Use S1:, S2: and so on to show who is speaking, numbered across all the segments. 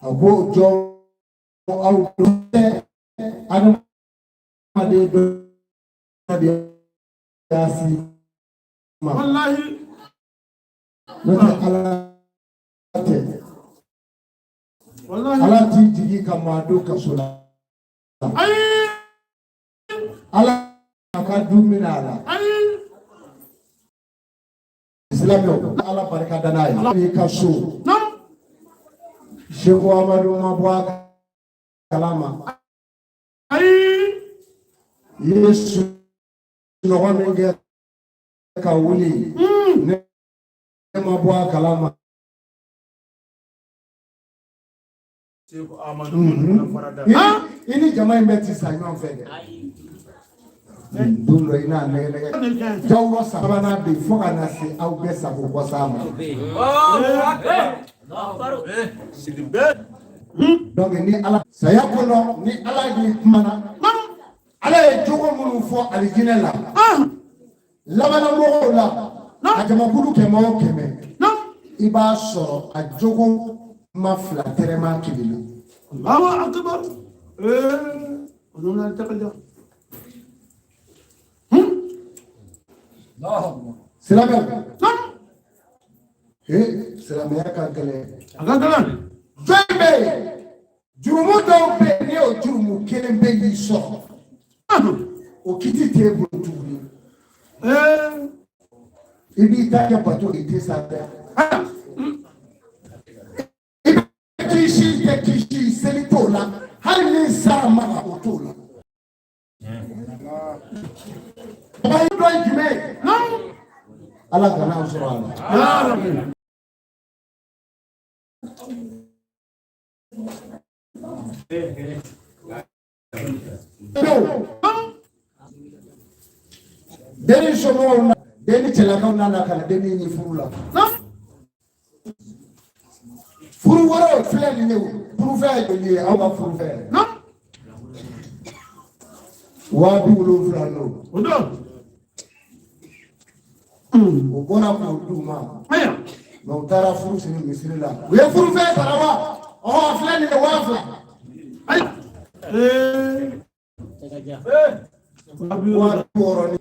S1: A ko jɔn aw tɛ adamaden dɔ de y'a s'i ma.
S2: Wallahi.
S1: N'o tɛ Ala tɛ.
S2: Wallahi.
S1: Ala t'i jigi ka maa don kaso la.
S2: Ayi.
S1: Ala ka du minɛ a la.
S2: Ayi.
S1: Silamɛw, Ala barika da n'a ye. Ala y'i ka so.
S2: Naam.
S1: Seku Amadu ma bɔ a kalama.
S2: Ayi.
S1: I ye sunɔgɔ min kɛ ka wuli, ne ma bɔ a kalama.
S2: Seku Amadu na farada.
S1: I ni jama in bɛɛ ti sa ɲɔgɔn fɛ dɛ. Don dɔ i n'a nɛgɛ nɛgɛ. Jawuba sabanan bɛ yen fo ka na se aw bɛɛ sago kɔ s'a ma. Donc ni Ala saya kɔnɔ, ni Ala y'i kumana, Ala ye jogo minnu fɔ alijinɛ la, labanamɔgɔw la, a jamakulu 100 o 100, i b'a sɔrɔ a jogo ma fila tɛrɛma kelen na.
S2: Allahu akbar. O na tɛgɛ.
S1: Silamɛw, silamɛya ka gɛlɛn.
S2: A ka gɛlɛn.
S1: Jɔn bɛ yen, jurumu dɔw bɛ yen, n'i y'o jurumu kelen bɛ y'i sɔrɔ, o kiti t'e bolo tuguni. I b'i ta kɛ bato, i tɛ sa dɛ. I bɛ kisi, i tɛ kisi, seli t'o la, hali ni sara ma o t'o la. Bayi dɔ ye jumɛn ye? Ala kana an sɔrɔ a la.
S2: Ya Rabbi.
S1: Den somɔgɔw na, den ni cɛlakaw nana ka na den ɲini furu la. Furu wɛrɛw filɛ nin ye, furufɛn ye joli ye aw ka furufɛn? 70,000 don.
S2: O don.
S1: O bɔra k'o d'u ma.
S2: Ayiwa.
S1: Mɛ u taara furu siri misiri la. U ye furufɛn sara wa? Ɔhɔ, a filɛ nin ye 2,000.
S2: Ayiwa.
S1: 60,000 ni.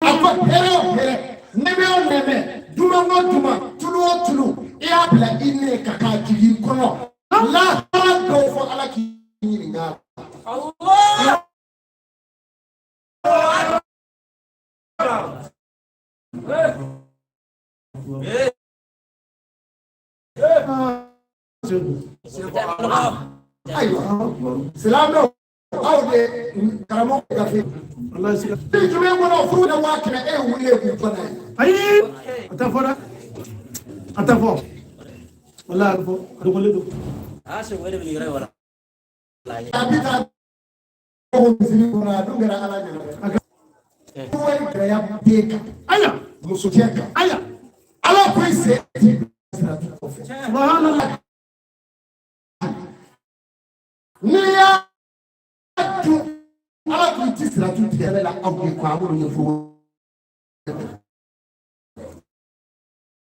S1: A ko hɛrɛ o hɛrɛ, nɛmɛ o nɛmɛ, duman o duman, tulu o tulu, i y'a bila i nɛ kan k'a jigin i kɔnɔ. Lahara dɔw fɔ Ala k'i ɲininka. Ayiwa, silamɛw, aw de karamɔgɔ gafe. Ni jumɛn kɔnɔ furu na 100,000 e wuli k'u jɔ n'a ye.
S2: Ayi, a tɛ fɔ dɛ. A tɛ fɔ. Walahi a tɛ fɔ. A dogolen don.
S1: A bɛ taa misiri kɔnɔ, a dun kɛra Ala ɲɛna dɛ. Wari gɛlɛya den kan.
S2: Ayiwa.
S1: Muso cɛ kan.
S2: Ayiwa.
S1: Ala ko i sen ti sira tu kɔfɛ.
S2: Subhanallah.
S1: N'i y'a dun, Ala ko i ti sira tu tigɛ la aw de kɔ, a b'olu ɲɛfɔ.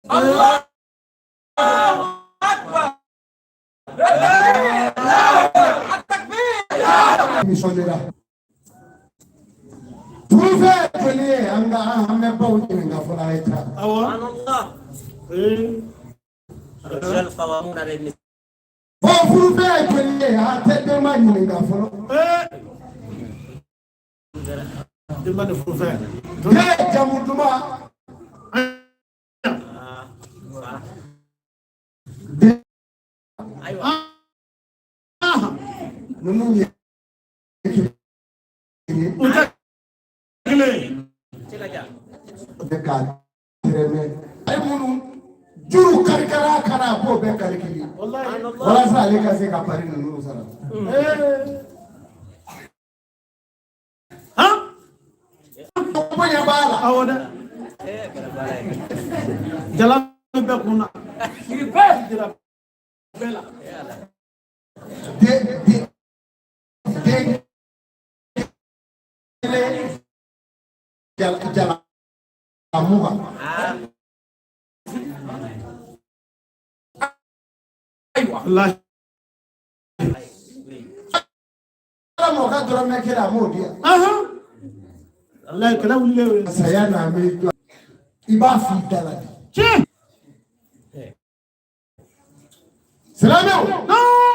S3: Allahu Akbar.
S1: Nisɔndiyara. Furufɛn joli ye an ka an hamɛbaw ɲininka fɔlɔ a ye taa.
S2: Awɔ.
S1: Fɔ furufɛn joli ye a tɛ denba ɲininka fɔlɔ.
S2: Denba ni furufɛn.
S1: Den jamu duman. Den ninnu ye kelen ye.
S2: U tɛ kelen ye.
S1: Bɛ ka tɛrɛmɛ. A ye minnu juru karikara a kana a b'o bɛɛ karikiri. Walasa ale ka se ka pari ninnu sara. Bonya b'a la.
S2: Awɔ dɛ. Jala bɛ bɛɛ kun na. Jira bɛɛ la.
S1: Den den den kelen jala jala. 20.
S2: Walahi.
S1: Ala mɔkɛ dɔrɔmɛ kelen a m'o di yan.
S2: Walahi kɛlɛ wulilen o ye.
S1: Saya n'a m'i jɔ i b'a f'i da la de.
S2: Tiɲɛ.
S1: Silamɛw.
S2: Non.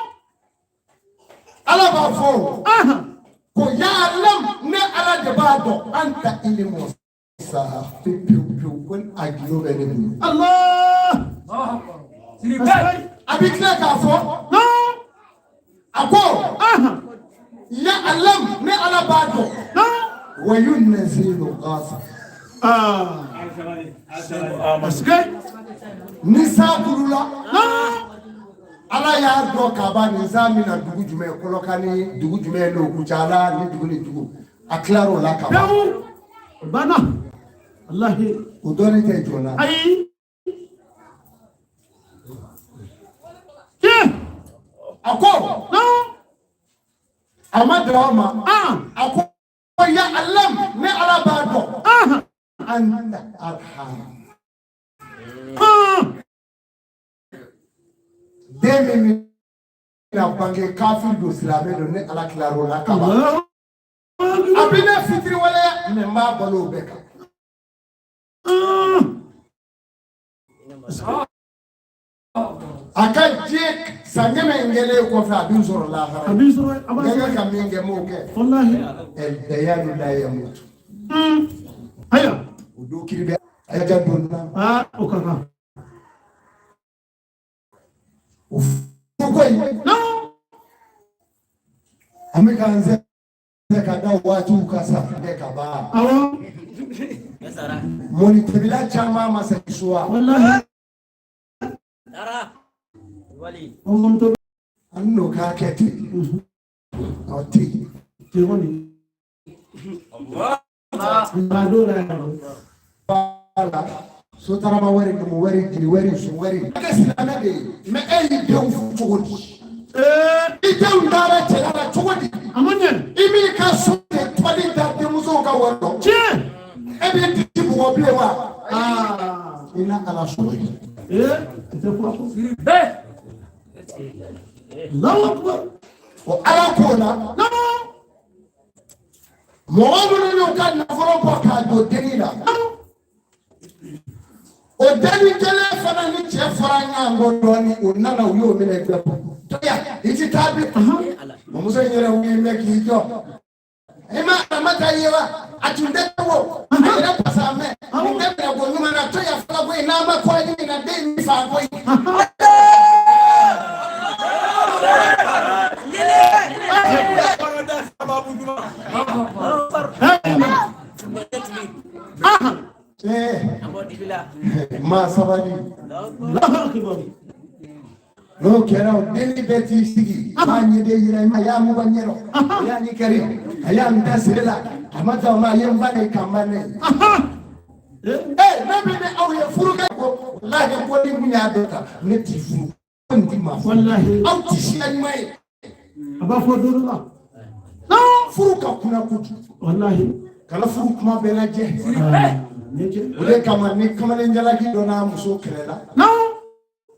S1: Ala b'a fɔ o. Ko ya'lam ne Ala de b'a dɔn an ta ilimu saa pewu pewu pewu ko a gindo bɛ ne bolo.
S2: Allah.
S1: A bɛ tila k'a fɔ.
S2: Non.
S1: A ko. Ya'lam ne Ala b'a dɔn.
S2: Non.
S1: Wa yunazzilu ghasa.
S2: Parce que.
S1: Ni san kurula.
S2: Non.
S1: Ala y'a dɔn k'a ban nin san bɛna dugu jumɛn Kɔlɔkani dugu jumɛn n'o Kucala ni dugu ni dugu a tilar'o la ka ban.
S2: Pewu. Banna. Walahi.
S1: O dɔnni tɛ jɔ la.
S2: Ayi. Tiɲɛ.
S1: A ko.
S2: Non.
S1: A ma dan o ma. A ko ya alam ne Ala b'a dɔn. Anta arham. Den min bɛna bange kafiri don silamɛ don ne Ala tilar'o la ka ban. A bɛ ne fitiriwaleya mɛ n b'a balo o bɛɛ kan. A ka diɲɛ san 100 in kɛlen kɔfɛ a bɛ n sɔrɔ lahara.
S2: A b'i sɔrɔ a b'a
S1: N
S2: sɔrɔ.
S1: ka kan ka min kɛ n m'o kɛ.
S2: Walahi.
S1: Ɛl-dayanu la yamutu.
S2: Ayiwa.
S1: O don kiri bɛ a ja don na.
S2: O ka kan.
S1: O ko in.
S2: Non.
S1: An bɛ k'an sɛ ka da waatiw kan sa bɛɛ ka ban.
S2: Awɔ.
S1: Mɔnitobila caman ma segin so wa.
S2: Walahi. O mɔnito.
S1: An n'o k'a kɛ ten. Ɔ ten.
S2: Ten kɔni. Nka don la yan.
S1: La sotarama wari numu wari jiri wari sun wari. A kɛ silamɛ de ye mɛ e y'i denw furu cogo di. I denw taara cɛla la cogo di.
S2: A ma ɲɛ.
S1: I m'i ka so de tɔli da denmusow ka wari dɔn.
S2: Tiɲɛ.
S1: E b'i disi bugɔ bilen wa. I na Ala sɔrɔ yen.
S2: O tɛ fura fɔ. Allahu akbar.
S1: O Ala k'o la.
S2: Non.
S1: Mɔgɔ minnu y'u ka nafolo bɔ k'a don denni la. O denni kelen fana ni cɛ fɔra ɲɔgɔn kɔ dɔɔnin o nana u y'o minɛ gbɛ. Toya i ti taa bi. Mamuso in yɛrɛ wuli bɛ k'i jɔ. I ma Aramata ye wa? A tun tɛ wo. A yɛrɛ pasa mɛ. Nin tɛ minɛ ko ɲuman na toya fɔlɔ koyi n'a ma kɔ ɲini na den in fa koyi. Maa sabali.
S2: Allahu akbar.
S1: N'o kɛra o denni bɛɛ t'i sigi. A b'a ɲɛ de yira i ma a y'a mugan ɲɛrɔ. A y'a ɲi kari. A y'a n da siri la. A ma taa o ma a ye n ba de ka n ba ne. Ne bɛ ni aw ye furu kɛ ko walahi ko ni mun y'a dɔ ta ne t'i furu. Ko nin ti maa furu.
S2: Walahi.
S1: Aw ti siya ɲuman ye.
S2: A b'a fɔ don dɔ la.
S1: Furu ka kunna kojugu.
S2: Walahi.
S1: Kana furu kuma bɛɛ lajɛ.
S2: Nin
S1: O de kama ni kamalen jalaki dɔ n'a muso kɛlɛla.
S2: Non.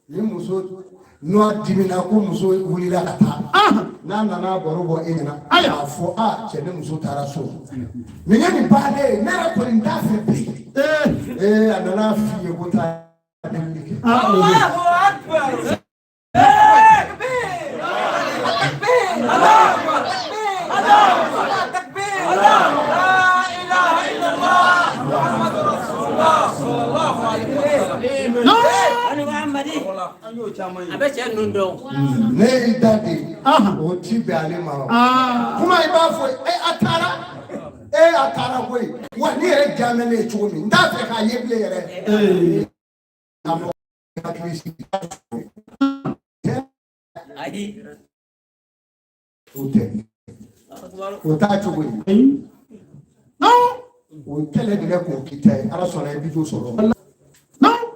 S1: Ni muso n'o dimina ko muso wulila ka taa. N'a nana baro bɔ e ɲɛna.
S2: Ayiwa.
S1: K'a fɔ a cɛ ne muso taara so. Nin ye nin bannen ye ne yɛrɛ kɔni t'a fɛ bilen. A nana f'i ye ko taa delili kɛ.
S3: Allahu akbar.
S1: Ne y'i da de o ti bɛn ale ma o. Kuma i b'a fɔ e a taara e a taara koyi wa ne yɛrɛ ja mɛn ne ye cogo min n t'a fɛ k'a ye bilen yɛrɛ. A mɔgɔ hakili sigi. O tɛ o t'a cogo ye. O kɛlɛ de bɛ k'o k'i ta ye Ala sɔnna i bɛ t'o sɔrɔ.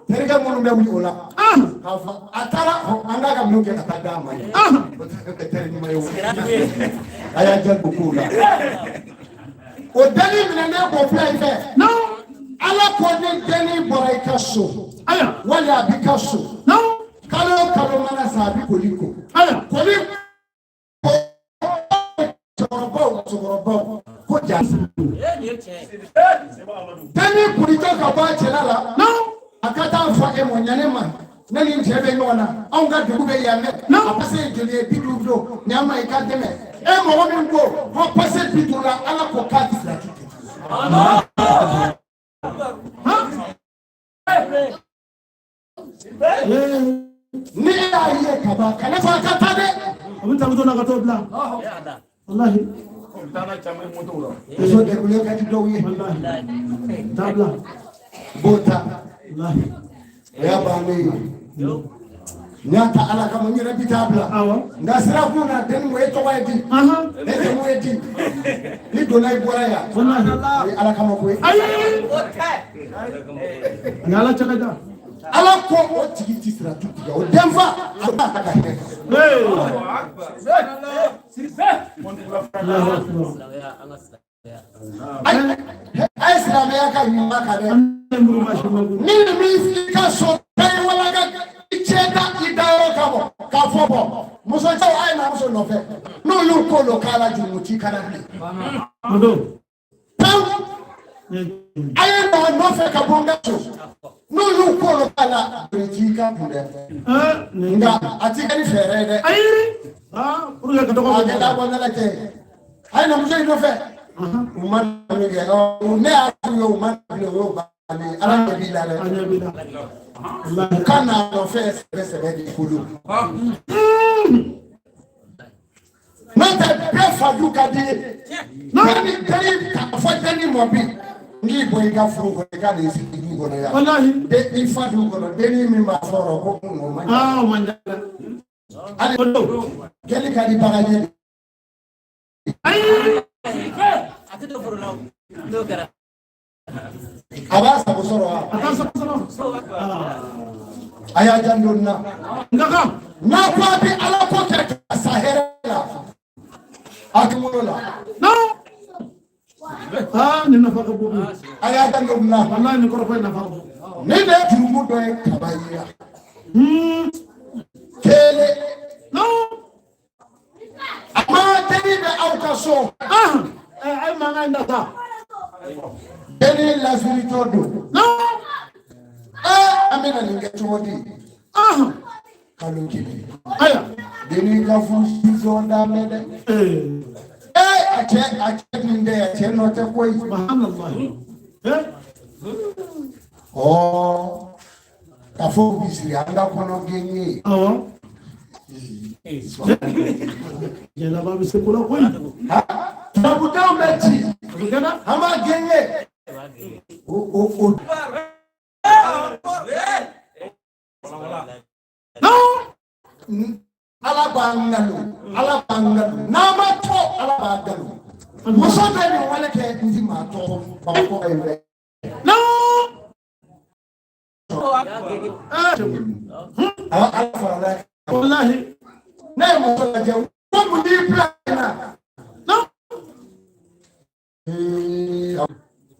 S1: Terikɛ minnu bɛ wuli o la. K'a fɔ a taara an k'a ka minnu kɛ ka taa d'a ma ye. O tɛ teri ɲuman ye o. A y'a janto kow la. O dali minɛnen k'o bila i fɛ. Ala ko ne a b'i ka so. Kalo o kalo mana sa a bɛ koli ko. Koli ko cɛkɔrɔbaw musokɔrɔbaw ko ja. Denni kuritɔ ka bɔ a cɛla la. A ka taa fɔ e mɔ ɲane ma. Ne ni n cɛ bɛ ɲɔgɔn na. Anw ka dugu bɛ yan dɛ. A pase ye joli ye 50 don. Nin ma i ka dɛmɛ. E mɔgɔ min ko ko pase 50 la Ala ko k'a ti sirati kɛ. Ni e y'a ye ka ban kana fɔ a ka taa dɛ.
S2: A bɛ taa na ka t'o bila. Walahi.
S1: Muso degunnen ka di dɔw ye.
S2: Walahi. Taa bila.
S1: B'o ta.
S2: Walahi.
S1: O y'a bannen ye. N y'a ta Ala kama n yɛrɛ bi taa bila.
S2: Awɔ.
S1: Nka sirakun na denni o ye tɔgɔ ye di. Ne jamu ye di. Ni donna i bɔra yan.
S2: Walahi.
S1: O ye Ala kama ko ye.
S2: Ayi. Ani Ala cɛ ka jan.
S1: Ala ko o tigi ti siratu tigɛ o denfa a b'a ta ka hinɛ kan.
S2: Allahu akbar.
S1: A ye silamɛya ka ɲuman kan dɛ. Ni min f'i ka so ta ye wala ka i cɛ da i dayɔrɔ ka bɔ k'a fɔ bɔ muso cɛw a ye na muso nɔfɛ n'u y'u ko don k'a la jurumu t'i kana bilen. Pewu a ye na nɔfɛ ka bɔ n ka so n'u y'u ko don k'a la jurumu t'i ka kun dɛ. Nka a ti kɛ ni fɛɛrɛ ye dɛ.
S2: Ayi. Pour que ka dɔgɔ.
S1: A kɛ taa bɔ ne la cɛ ye. A ye na muso in nɔfɛ. U ma min kɛ ne y'a f'u ye u ma bilen o y'o bannen Ala ɲɛ b'i la dɛ.
S2: A ɲɛ b'i la.
S1: U ka na nɔfɛ sɛbɛ sɛbɛ de ko don. N'o tɛ bɛɛ faju ka di ye. Denni denni k'a fɔ denni ma bi n k'i bɔ i ka furu kɔnɔ i ka n'i sigi du kɔnɔ yan.
S2: Walahi.
S1: Den i fa du kɔnɔ denni min b'a fɔ o ko o man ɲi.
S2: O man jan dɛ.
S1: Hali gɛli ka di bagan ye.
S2: Ayi.
S1: A b'a sago sɔrɔ wa?
S2: A t'a sago sɔrɔ.
S1: A y'a janto nin na.
S2: Nka kan.
S1: N'a ko a bɛ Ala ko kɛ ka sa hɛrɛ la. A kunkolo la.
S2: Nin nafa ka bon.
S1: A y'a janto nin na.
S2: Walahi nin kɔrɔfɔ in nafa ka bon.
S1: Nin de ye jurumu dɔ ye kaba yira. Kelen. A ma denni bɛ aw ka so.
S2: A ye mankan in da sa.
S1: Denni lasuritɔ don. An bɛna nin kɛ cogo di? Kalo kelen.
S2: Ayiwa.
S1: Denni ka furu sɔn da mɛn dɛ. A cɛ nin dɛ a cɛ nɔ tɛ koyi.
S2: Subhanallah.
S1: K'a fɔ u b'i siri an ka kɔnɔ gɛn ye.
S2: Awɔ. Jɛnɛba bɛ se ko la koyi.
S1: Tubabudenw bɛ ci.
S2: O bɛ kɛ dɛ.
S1: An b'a gɛn ye. O. Ala b'an nalo. Ala b'an nalo. N'a ma to Ala b'a nalo. Muso bɛ nin wale kɛ n ti maa tɔgɔ Bamakɔ ye dɛ. Ala farala.
S2: Walahi.
S1: Ne ye muso lajɛ ko mun b'i bila nin na.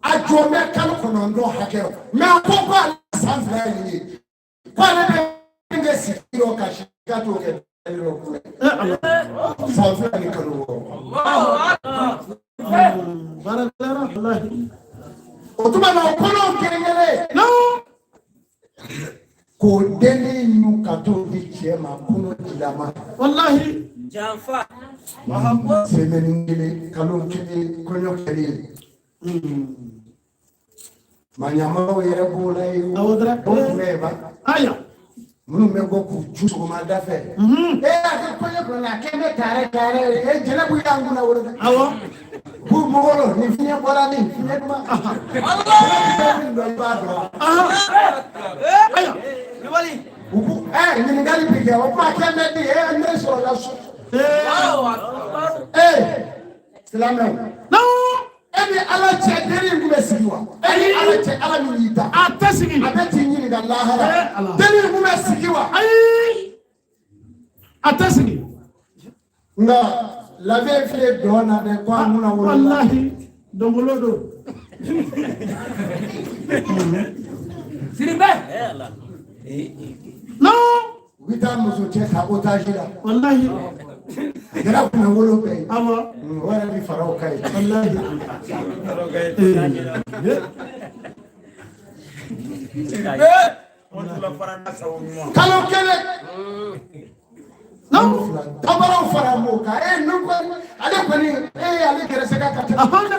S1: A jɔ bɛ kalo 9 hakɛ o mɛ a ko ko ale san 2 ye nin ye ko ale bɛ min kɛ sigi yɔrɔ ka si ka t'o kɛ yɔrɔ kura san 2 ni kalo 6.
S2: Baara gɛlɛyara walahi.
S1: O tuma na o kɔnɔw kelen kelen. K'o denni ɲu ka t'o di cɛ ma kɔnɔ jilama.
S2: Walahi.
S3: Janfa.
S1: Semaine kelen kalo kelen kɔɲɔ kɛlen. Maɲamaw yɛrɛ b'o la yen.
S2: Awɔ dɛrɛ.
S1: O tun bɛ yen ba.
S2: Ayiwa.
S1: Minnu bɛ bɔ k'u ju sɔgɔmada fɛ. Ee a kɛ kɔɲɔ kɔnɔ a kɛ bɛ taare taare ye jɛnɛbu y'an kunna wolo dɛ.
S2: Awɔ.
S1: K'u mɔgɔlo ni fiɲɛ bɔra ni fiɲɛ duman. Jɛnɛbu bɛ min dɔn i b'a dɔn.
S2: Ayiwa.
S1: U b'u ɲininkali bi kɛ o kuma kɛ bɛ di ne sɔrɔla so. Silamɛw. E ni Ala cɛ denni in tun bɛ sigi wa? E ni Ala cɛ Ala min y'i da.
S2: A tɛ sigi.
S1: A bɛ t'i ɲininka lahara. Denni in tun bɛ sigi wa?
S2: Ayi. A tɛ sigi.
S1: Nka labɛn filɛ dɔn na dɛ ko a kunna wolo.
S2: Walahi dɔnkolo don.
S3: Siribe.
S2: Non.
S1: U bɛ taa muso cɛ ta otage la.
S2: Wallahi.
S1: A kɛra kunna wolo bɛɛ ye.
S2: Awɔ.
S1: O yɛrɛ bi fara o kan ye.
S2: Wallahi.
S1: Kalo kelen.
S2: Non.
S1: Fila dabaraw fara m'o kan e nu kɔni ale kɔni e ale gɛrɛsɛgɛ ka tɛmɛ.
S2: A hɔn dɛ.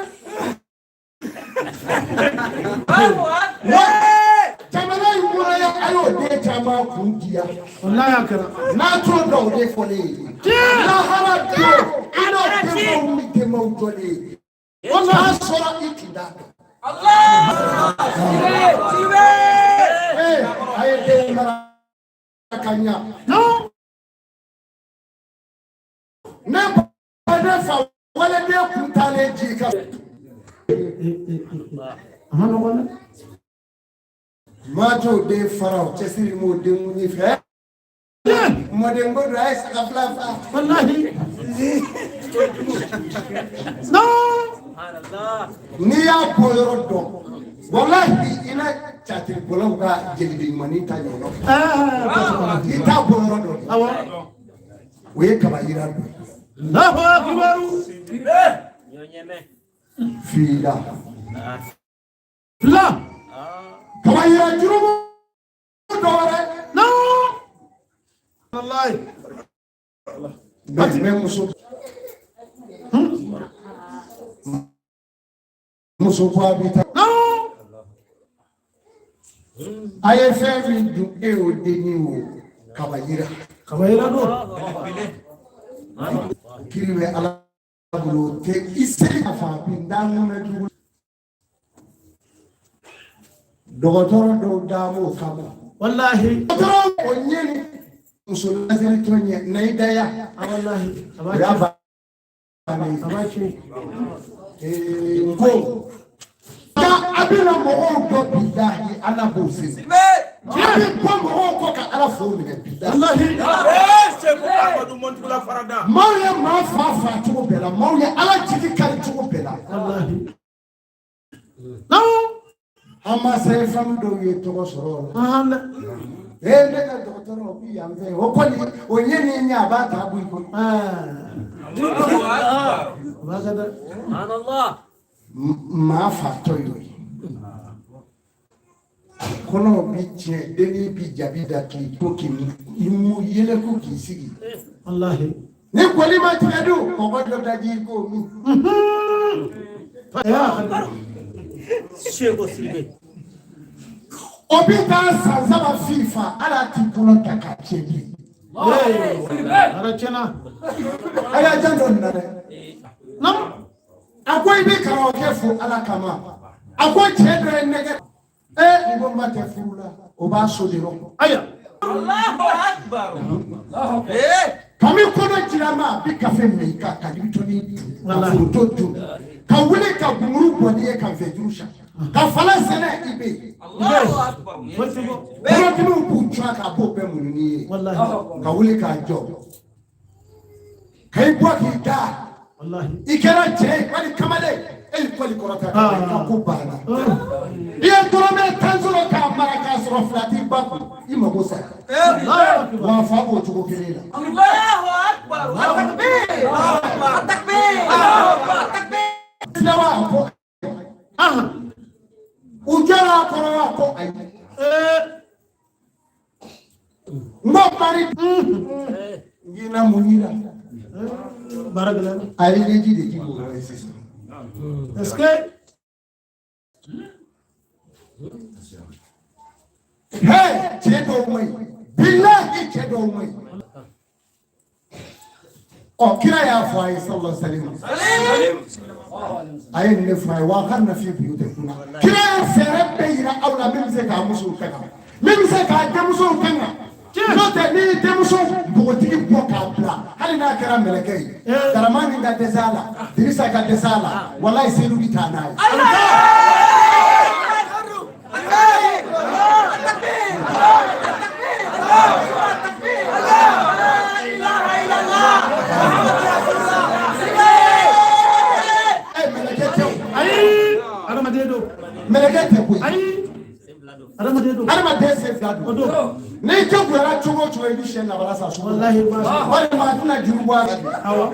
S1: Jamana in kɔnɔ yan a y'o den caman kun diya.
S2: Wallahi a kɛra.
S1: N'a t'o dɔn o de fɔlen ye. Lahara don i n'o denbaw ni denbaw jɔlen ye. O n'a sɔrɔ i tun t'a dɔn. Ee a ye den mara ka ɲa.
S2: Non.
S1: Ne ba ne fa waliden kun taalen ji ka.
S2: A ma nɔgɔn dɛ.
S1: Maa t'o den fara o cɛsiri m'o den mun fɛ. Mɔden ko don a ye saga fila fa.
S2: Wallahi. Non.
S1: N'i y'a bɔ yɔrɔ dɔn walahi i na catiribɔlaw ka jelibiɲumanin ta ɲɔgɔn fɛ.
S2: Ah.
S1: I t'a bɔ yɔrɔ dɔn.
S2: Awɔ.
S1: O ye kaba yira dɔ ye.
S2: Allahu akbar.
S1: Fila.
S2: Fila.
S1: Kaba yira jurumu dɔ wɛrɛ.
S2: Non. Wallahi.
S1: Mɛ muso. Muso ko a bɛ taa.
S2: Non.
S1: A ye fɛn min dun e y'o dennin o kaba yira.
S2: Kaba yira don.
S1: Kiri bɛ ala bolo o tɛ i seli ka fa bi n da ŋunɛ jugu. Dɔgɔtɔrɔ dɔw da b'o kama.
S2: Wallahi.
S1: Dɔgɔtɔrɔ o ɲɛ ni muso lasiri tɔ ɲɛ na i da ya.
S2: Wallahi. A
S1: O
S2: b'a
S1: y'a
S2: tiɲɛ.
S1: bannen ye.
S2: A b'a tiɲɛ.
S1: Ee, n ko nka a bɛna mɔgɔw dɔn bilahi ala b'o se. A bɛ bɔ mɔgɔw kɔ ka ala fo minɛ bilahi.
S2: Wallahi.
S1: Maaw ye maa fa fa cogo bɛɛ la, maaw ye ala jigi kari cogo bɛɛ la.
S2: Wallahi. Non.
S1: An ma se fɛn dɔw ye tɔgɔ sɔrɔ o la.
S2: Ahan dɛ.
S1: Ee ne ka dɔgɔtɔrɔ o bi yan fɛ o kɔni o ɲɛ ni ɲɛ a b'a ta bɔ i kɔnɔ.
S2: Ah. A b'a kɛ dɛ.
S1: Maa fatɔ y'o ye. Kɔnɔw bi tiɲɛ dennin bi jabi da k'i to k'i i mu yɛlɛ ko k'i sigi.
S2: Wallahi.
S1: Ni kɔli ma tigɛ dun kɔgɔ dɔ daji i k'o min.
S2: Ya kɛ.
S1: O bi taa san saba fifa hali a t'i kɔnɔ ta k'a tiɲɛ bilen.
S2: Ara tiɲɛna.
S1: A y'a janto nin na dɛ.
S2: Non.
S1: A ko i bɛ karamɔgɔkɛ fo ala kama. A ko cɛ dɔ ye nɛgɛ. Ee n ko n ba tɛ furu la o b'a so de rɔ.
S2: Aya.
S1: Kami kɔnɔ jira ma a bɛ kafe min i kan ka libitɔni dun ka foronto dun ka wuli ka gunguru bɔ n'i ye ka nfɛjuru san ka fala sɛnɛ i bɛ yen.
S2: Foyi tɛ bɔ.
S1: Kɔnɔdimiw b'u cun a kan a b'o bɛɛ muɲu n'i ye.
S2: Wallahi.
S1: Ka wuli k'a jɔ ka i bɔ k'i da.
S2: Wallahi.
S1: I kɛra cɛ ye wali kamalen e y'i kɔli kɔrɔta ka ban i ka ko banna. I ye dɔrɔmɛ tan sɔrɔ k'a mara k'a sɔrɔ fila t'i ba kun i mago sara.
S2: Allahu akbar.
S1: Wa fa b'o cogo kelen la. Silawa ko
S2: Ahan.
S1: u jɔra a kɔrɔ wa ko ayi.
S2: Eh.
S1: N ko mari. N k'i na mun yira.
S2: Baara gɛlɛyara.
S1: A ye ɲɛji de ji k'o yɔrɔ ye sisan.
S2: Est-ce que
S1: Hey, cɛ dɔw ma ɲi. Bilahi cɛ dɔw ma ɲi. Ɔ kira y'a fɔ a ye sallallahu alaihi wasallam. A ye nin de fɔ a ye wa ka na fi biyu tɛ kunna. Kira ye fɛɛrɛ bɛɛ yira aw la min bɛ se k'a musow kanga. Min bɛ se k'a denmusow kanga. N'o tɛ n'i ye denmuso npogotigi bɔ k'a bila hali n'a kɛra mɛlɛkɛ ye. Daramani ka dɛsɛ a la, Dirisa ka dɛsɛ a la, walayi Sedu bi taa n'a ye. Mɛlɛkɛ tɛ o.
S2: Ayi. Adamaden don.
S1: Mɛlɛkɛ tɛ koyi.
S2: Ayi. Adamaden don.
S1: Adamaden sen fila don.
S2: O don.
S1: N'i jagoyara cogo o cogo, i bɛ sɛ nabara san sugu la.
S2: Walahi ma.
S1: Walima a tɛna juru bɔ a la.
S2: Awɔ.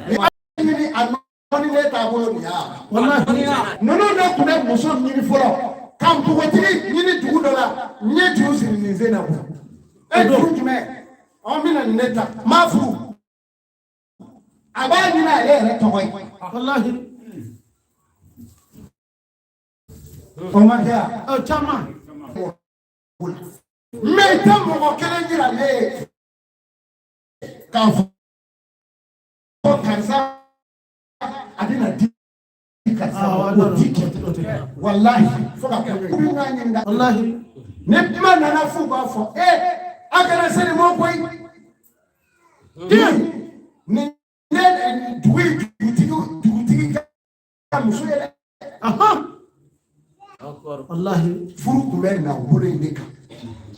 S1: Ni a ɲini a nɔɔnilen t'a bolo nin ya.
S2: Walahi.
S1: Ninnu de tun bɛ muso ɲini fɔlɔ ka npogotigi ɲini dugu dɔ la, n ye juru siri nin sen na koyi. E juru jumɛn? Ɔ, n bɛna nin de ta, n b'a furu. A b'a ɲini ale yɛrɛ tɔgɔ ye.
S2: Walahi.
S1: O ma kɛ yan?
S2: Ɔ, caman.
S1: Mɛ i tɛ mɔgɔ kelen yira ne ye k'a fɔ karisa a bɛna di karisa ma, o ti kɛ. Walahi, fo ka kɛ k'u b'a ɲininka.
S2: Walahi.
S1: Ni kuma nana f'u b'a fɔ e a kana se nin ma koyi. Nin ye dugu in dugutigi ka muso ye dɛ.
S2: Ahan. Walahi.
S1: Furu tun bɛ na bolo in de kan,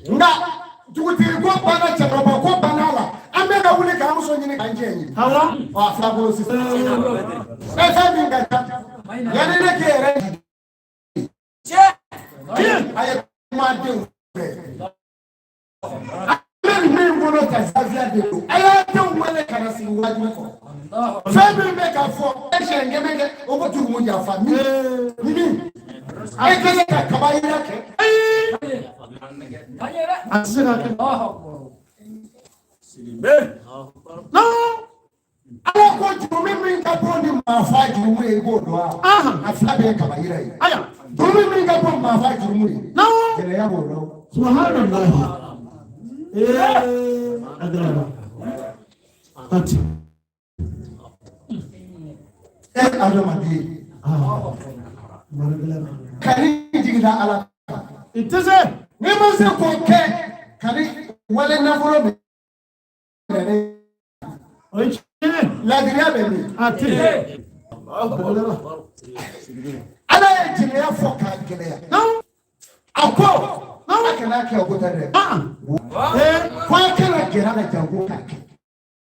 S1: nka dugutigi ko banna, cɛkɔrɔba ko banna a la, an bɛ ka wuli k'an muso ɲini k'an jɛ ɲini.
S2: Awɔ.
S1: Ɔ, a fila bolo sisan, e fɛn min ka ca yanni ne k'e yɛrɛ a ye kuma denw fɛ, an bɛ nin min bolo ta, zaviya de don. A y'a denw wele ka na sigi wajibi kɔrɔ. Fɛn min bɛ ka fɔ e siɲɛ kɛmɛ kɛ, o ko jurumu yafa min min e kɛlen ka kaba yira kɛ.
S2: A tɛ se ka kɛ. Non.
S1: Ala ko jurumi min ka bon ni maafa jurumu ye, i b'o dɔn wa?
S2: Ahan.
S1: A fila bɛɛ ye kaba yira ye.
S2: Aya.
S1: Jurumi min ka bon maafa jurumu ye.
S2: Non.
S1: Gɛlɛya b'o dɔn.
S2: Subhanallah. Ee, a gɛlɛyara. Ati.
S1: E adamaden.
S2: Ah. Mara gɛlɛyara.
S1: Kani jiginna ala kan.
S2: I tɛ se.
S1: N'i ma se k'o kɛ, kani wale nafolo minɛ ne.
S2: O ye tiɲɛ.
S1: Ladiriya bɛ min?
S2: A tɛ yen. A gɛlɛyara.
S1: Ala ye jɛnɛya fɔ k'a gɛlɛya.
S2: Non.
S1: A ko a kana kɛ, o ko tɛ dɛ.
S2: Ah. Ee.
S1: Ko a kana gɛrɛ a la janko k'a kɛ.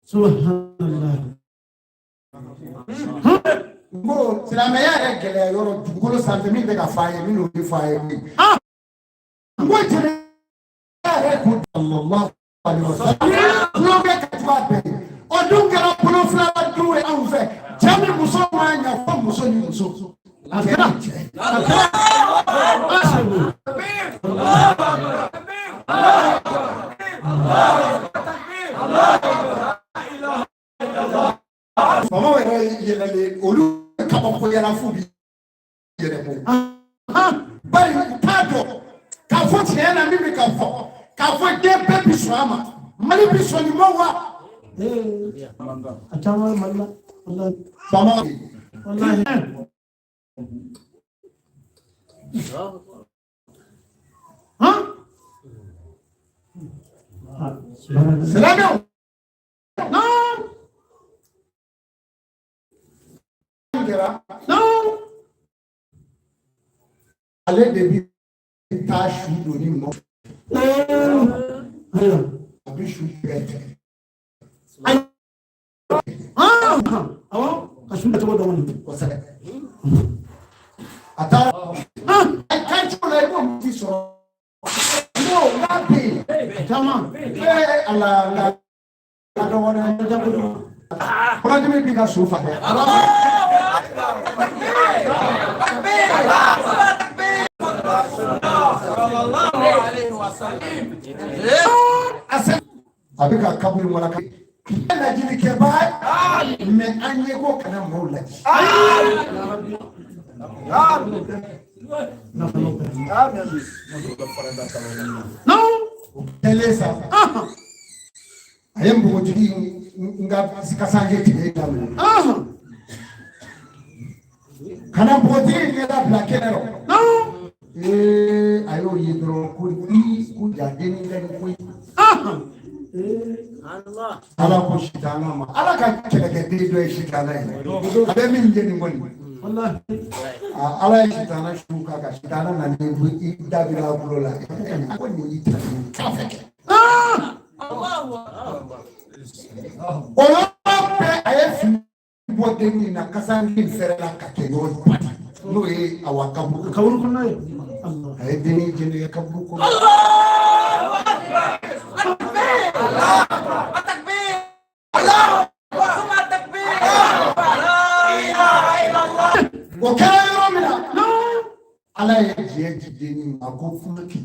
S2: Subhanallah.
S1: N ko silamɛya yɛrɛ gɛlɛya yɔrɔ dugukolo sanfɛ min bɛ ka f'a ye, min n'o tɛ f'a ye koyi.
S2: Ah.
S1: N ko jɛnɛya yɛrɛ ko sallallahu alaihi wasallam tulonkɛ ka jugu a bɛɛ ye. O dun kɛra bolo fila dun ye anw fɛ. Cɛ ni muso ma ɲa fo muso ni muso.
S2: A kɛra.
S1: Cɛ.
S2: A kɛra. Asibu.
S1: Faamaw yɛrɛ yɛlɛlen, olu kabakoyara f'u bi yɛrɛ bɔ.
S2: Ah.
S1: Bari u t'a dɔn k'a fɔ tiɲɛ na min bɛ ka fɔ k'a fɔ diɲɛ bɛɛ bi sɔn a ma, Mali bi sɔn nin ma wa?
S2: Ee. A caman bɛ Mali la. Walahi.
S1: Faamaw.
S2: Walahi. Han? Ah, subhanallah.
S1: Silamɛw.
S2: Non.
S1: Kɛra.
S2: Non.
S1: Ale de bi taa su don ni mɔ.
S2: Ee. Ayiwa.
S1: A bi su bɛɛ tigɛ.
S2: Ah. Awɔ. Ka su cogo dɔn kɔni.
S1: Kosɛbɛ. A taara.
S2: Ah.
S1: A kan cogo la, i b'o ti sɔrɔ. N ko n'a bɛ yen.
S2: A caman.
S1: Ee ala nka a dɔgɔ dɛ.
S2: A caman kojugu.
S1: Kɔnɔdimi b'i ka su fa dɛ. A se a bɛ ka kaburu walaka. Lajilikɛbaa, mɛ an ye ko kana maaw laji.
S2: Non.
S1: O kɛlen sa,
S2: Ah.
S1: a ye npogotigi n ka kasange tigɛ daminɛ.
S2: Ah.
S1: Ka na npogotigi in ɲɛda bila kɛnɛ rɔ.
S2: Non.
S1: Ee, a y'o ye dɔrɔn ko i ko ja dennin ka ɲi koyi.
S2: Ah. Ee.
S1: Ala ko sitana ma, ala ka kɛlɛkɛden dɔ ye sitana ye, a bɛ min jeni kɔni.
S2: Walahi.
S1: Aa, ala ye sitana su k'a kan, sitana nana i da bira a bolo la, ko nin y'i ta nin t'a fɛ kɛ.
S2: Ah.
S1: O yɔrɔ bɛɛ, a ye fini bɔ den in na, kasange in fɛrɛla ka kɛ yɔrɔ ba de, n'o ye awa kaburu.
S2: Kaburu kɔnɔna ye.
S1: A ye dennin jɛnɛya kaburu kɔnɔ. O kɛra yɔrɔ min na, Ala ye diɲɛ di dennin ma, a ko kuma kɛ.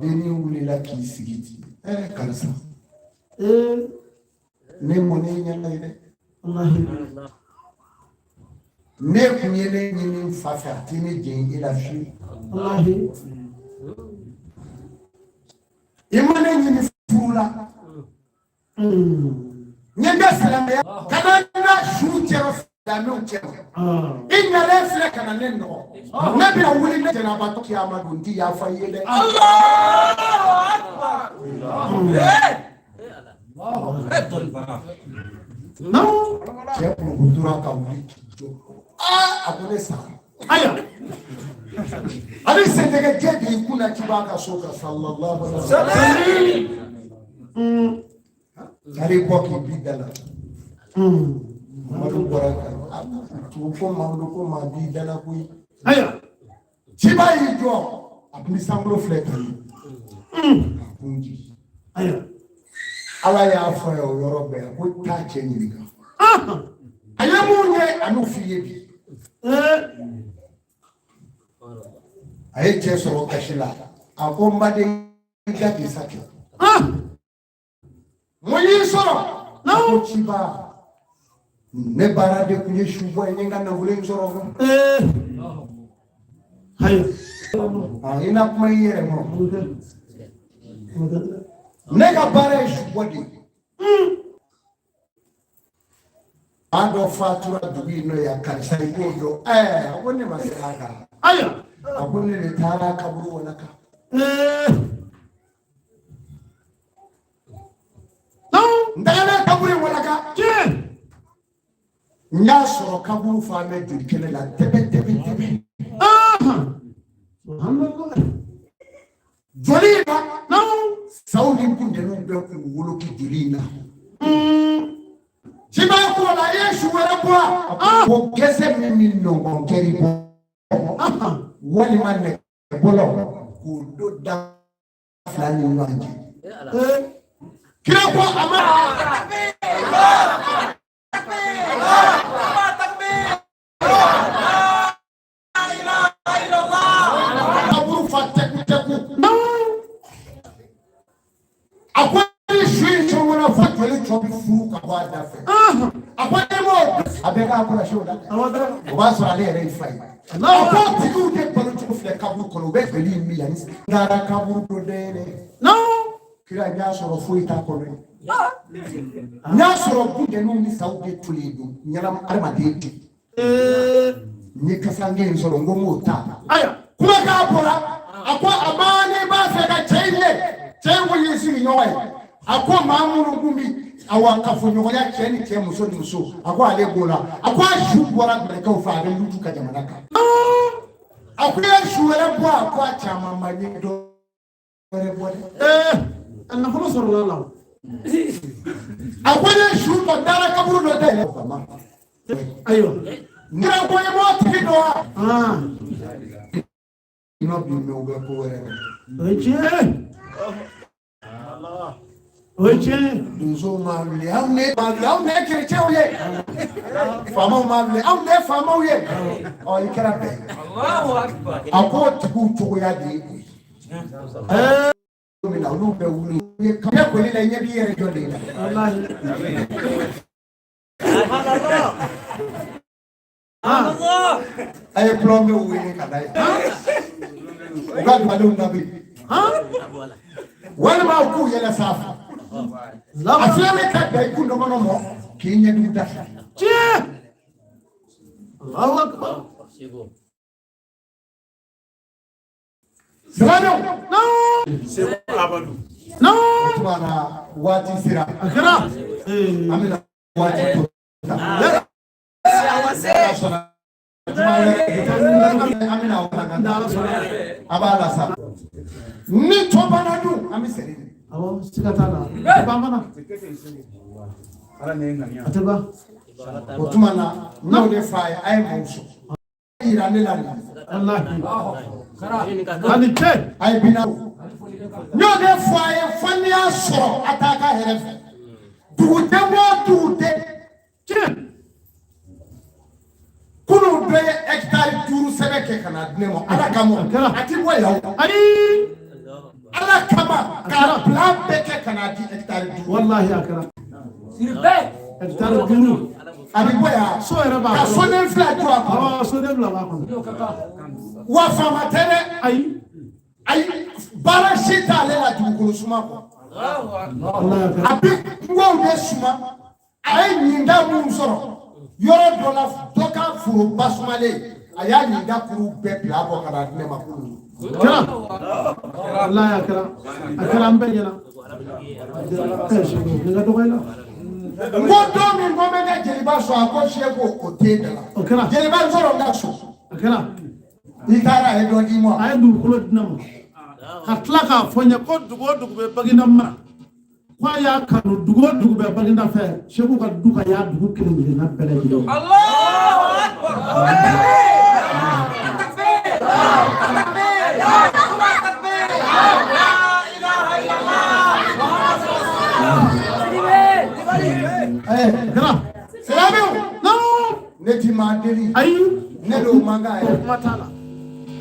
S1: Dennin wulila k'i sigi ten. Ɛɛ karisa, ne mɔnɛ ɲɛna ye dɛ. Ne kun ye ne ɲini n fa fɛ, a tɛ ne jɛn i la fiyewu. I ma ne ɲini furu la. N ye n ka silamɛya ka na n ka su cɛrɔ silamɛw cɛrɔ. I nalen filɛ ka na ne nɔgɔ. Ne bɛna wuli ne jɛnɛbatɔ kiyama don, n ti yafa i ye dɛ.
S3: Allahu Akbar.
S1: Cɛ kulukutura ka wuli k'i jɔ. Aa, a ko ne sara. A bɛ sentɛgɛ jɛ de i kun na ci b'a ka so kan sallallahu alaihi wa sallam. Taari bɔ k'i bi da la. Mamadu bɔra ka tugu ko Mamadu ko maa b'i da la koyi. Ciba y'i jɔ, a tun bɛ sankolo filɛ tan ye. A kun jigin. Ala y'a fɔ a ye o yɔrɔ bɛɛ, a ko taa cɛ ɲininka. A ye mun ye a n'o f'i ye bi. A ye cɛ sɔrɔ kasi la. A ko n baden, i da k'i sa kɛ. Mun y'i sɔrɔ? A ko ciba, ne baara de tun ye subɔ ye, n ye n ka nafolo in sɔrɔ. I na kuma i yɛrɛ ma. Ne ka baara ye subɔ de ye. Maa dɔ fatura dugu in nɔ yan, karisa i b'o dɔn. Ɛɛ, a ko ne ma se a kan. A ko ne de taara kaburu walaka. N tagala kaburu in walaka. N y'a sɔrɔ kaburu fan bɛɛ joli kɛnɛ la tɛbɛ tɛbɛ tɛbɛ. Joli in na, saw ni kuntɛniw bɛɛ k'u wolo k'i joli in na. Ciba ko la, i ye su wɛrɛ bɔ wa? Ko gɛsɛ min bɛ nɔngɔn kɛri bɔ walima nɛgɛbɔlɔ k'o don da fila ni ɲɔgɔn cɛ. Kira ko a ma. Kaburu fa tɛku tɛku. A ko ni su in sɔngɔnna fo joli tɔ bɛ furu ka bɔ a da fɛ. A ko ne m'o a bɛɛ k'a kɔlɔsi o la. O b'a sɔrɔ ale yɛrɛ ye fa ye. A ko tigiw de balo cogo filɛ kaburu kɔnɔ, u bɛ joli in min yanni. N taara kaburu dɔ dayɛlɛ. Kira, n y'a sɔrɔ foyi t'a kɔnɔ yen. N y'a sɔrɔ buntɛniw ni saw de tolen don ɲɛnama adamaden ten. N ye kasange in sɔrɔ, n ko n k'o ta. Kumakan bɔra, a ko a ma ne b'a fɛ ka cɛ in ye. Cɛ in ko y'i sigiɲɔgɔn ye. A ko maa minnu kun bi awa kafoɲɔgɔnya cɛ ni cɛ, muso ni muso, a ko ale b'o la. A ko a su bɔra mɛlɛkɛw fɛ, a bɛ Lutu ka jamana kan. A ko i ye su wɛrɛ bɔ, a ko a caman ma ɲɛ dɔ wɛrɛ bɔ dɛ.
S2: A nafolo sɔrɔla la.
S1: A ko ne su dɔ dara kaburu dɔ dayɛlɛ.
S2: Ayiwa.
S1: Kira ko i b'o tigi dɔn wa? N'o bi mɛn, u bɛ ko wɛrɛ kɛ.
S2: O ye tiɲɛ. O ye tiɲɛ.
S1: Donsow ma wuli, anw ne ma wuli, anw de ye kerecɛnw ye. Faamaw ma wuli, anw de ye faamaw ye. Ɔ, i kɛra bɛn ye. A k'o tigiw cogoya de ye o ye. Min na olu bɛ wuli. Ne koli la, i ɲɛ b'i yɛrɛ jɔ de la. A ye plombier wele ka na ye. U ka dugalenw labɛn. Walima u k'u yɛlɛ sanfɛ. A filɛ ne ka da i kun dɔgɔnɔ mɔ k'i ɲɛ dugu da fɛ.
S2: Tiɲɛ. Allahu akbar.
S1: Silamɛw.
S4: Segu Amadu.
S1: O tuma na waati sera.
S2: A kɛra.
S1: An bɛna waati to ta. An bɛna walaka. A b'a la sa. Ni tɔ banna dun, an bɛ segin.
S2: Awɔ, siga t'a la. A ban fana. A tɛ ban.
S1: O tuma na, n y'o de f'a ye, a ye maaw sɔn. Yira ne la nin.
S2: Wallahi. Ani cɛ.
S1: A ye bina n y'o de fɔ a ye, fo n'i y'a sɔrɔ a t'a ka hɛrɛ fɛ. Duguden o duguden.
S2: Tiɲɛ.
S1: Kunun dɔ ye hɛkitari 5 sɛbɛn kɛ ka na di ne ma Ala kama. A ti bɔ yan o.
S2: Ayi.
S1: Ala kama k'a plan bɛɛ kɛ ka na di hɛkitari 5.
S2: Wallahi a kɛra. Hectare 5.
S1: A bɛ bɔ yan.
S2: So yɛrɛ b'a
S1: Ka
S2: kɔnɔ.
S1: soden 2 jɔ a kɔnɔ.
S2: Awɔ, soden 2 b'a kɔnɔ.
S1: Wa faama tɛ dɛ.
S2: Ayi.
S1: Ayi, baara si t'ale la dugukolo suma kɔ.
S2: Wallahi a kɛra.
S1: A bɛ kungow de suma. A ye ɲinda minnu sɔrɔ yɔrɔ dɔ la, dɔ ka foroba sumalen, a y'a ɲinda kuru bɛɛ bila a kɔ ka na di ne ma kunun.
S2: Kɛra. Wallahi a kɛra. A kɛra an bɛɛ ɲɛna. Ɛ Seku, nin ka dɔgɔ i la.
S1: N ko don min ko n bɛ kɛ jeliba sɔn, a ko Seku o t'e da la.
S2: O kɛra.
S1: Jeliba sɔrɔ n ka so.
S2: A kɛra.
S1: I taara a ye dɔ d'i ma.
S2: A ye dugukolo di ne ma. Ka tila k'a fɔ n ye ko dugu o dugu bɛ Baginda mara. Ko a y'a kanu dugu o dugu bɛ Baginda fɛ. Seku ka du ka y'a dugu kelen kelenna bɛɛ lajɛlen.
S3: الله اكبر. التكبير التكبير التكبير لا اله الا الله محمد رسول الله.
S1: Ɛ
S2: Kɛra.
S1: silamɛw.
S2: Non.
S1: Ne ti maa deli.
S2: Ayi.
S1: Ne don man kan yɛrɛ.
S2: Kuma t'a la.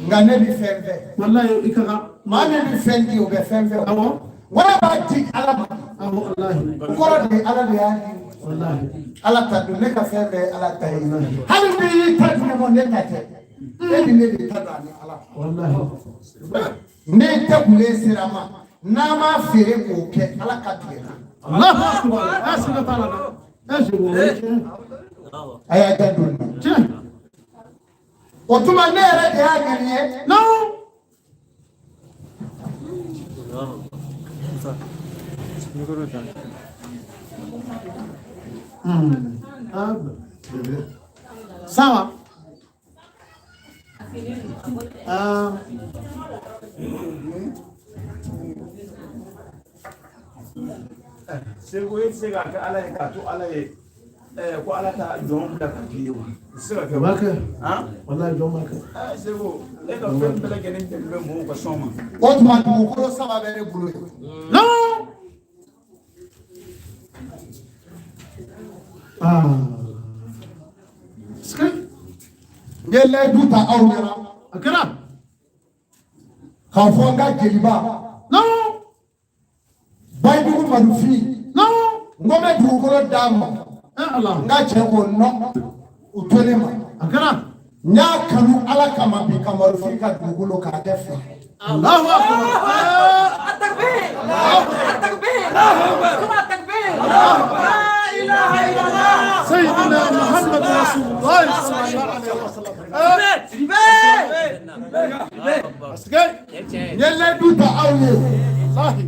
S1: Nka ne bɛ fɛn fɛ.
S2: Wallahi i ka kan.
S1: Maa min bɛ fɛn di, o bɛ fɛn fɛ.
S2: Awɔ.
S1: Wala b'a di Ala ma.
S2: Awɔ, wallahi.
S1: O kɔrɔ de ye Ala de y'a di.
S2: Wallahi.
S1: Ala ta don, ne ka fɛn bɛɛ ye Ala ta ye. Hali n'i y'i ta di ne ma, ne ta tɛ. E ni ne de ta don ani Ala.
S2: Wallahi.
S1: Ne tɛ kulen sera ma. N'a ma feere k'o kɛ, Ala ka tigɛ n na.
S2: Allahu akbar. Ɛ siga t'a la dɛ. Ɛ Seku, o ye tiɲɛ.
S1: A y'a janto nin na.
S2: Tiɲɛ.
S1: O tuma ne yɛrɛ de y'a ŋaniye.
S2: Non. Ah, sawa. Ah.
S4: Segu e tɛ se k'a kɛ Ala ye k'a to Ala ye ko Ala ta jɔn bila ka k'i ye wa? I tɛ se ka kɛ
S2: O b'a kɛ.
S4: Han?
S2: Wallahi jɔn b'a kɛ.
S4: Segu, e ka fɛn bɛɛ lajɛlen dɛmɛ bɛ mɔgɔw ka sɔn ma.
S1: O tuma dugukolo 3 bɛ ne bolo yen.
S2: Non. Ah. Sike.
S1: N ye layidu ta aw ɲɛna.
S2: A kɛra.
S1: K'a fɔ n ka jeliba.
S2: Non.
S1: Bayidugu Madufin.
S2: Non.
S1: N ko n bɛ dugukolo d'a ma.
S2: Eh Allah.
S1: N ka cɛ ko nɔ, u to ne ma.
S2: A kɛra.
S1: N y'a kanu Ala kama bi ka Madufin ka dugukolo k'a kɛ 2.
S2: Allahu akbar.
S3: التكبير التكبير ثم التكبير لا اله الا الله
S2: سيدنا محمد رسول الله صلى الله عليه وسلم. Sike.
S1: N ye layidu ta aw ye.
S2: Wallahi.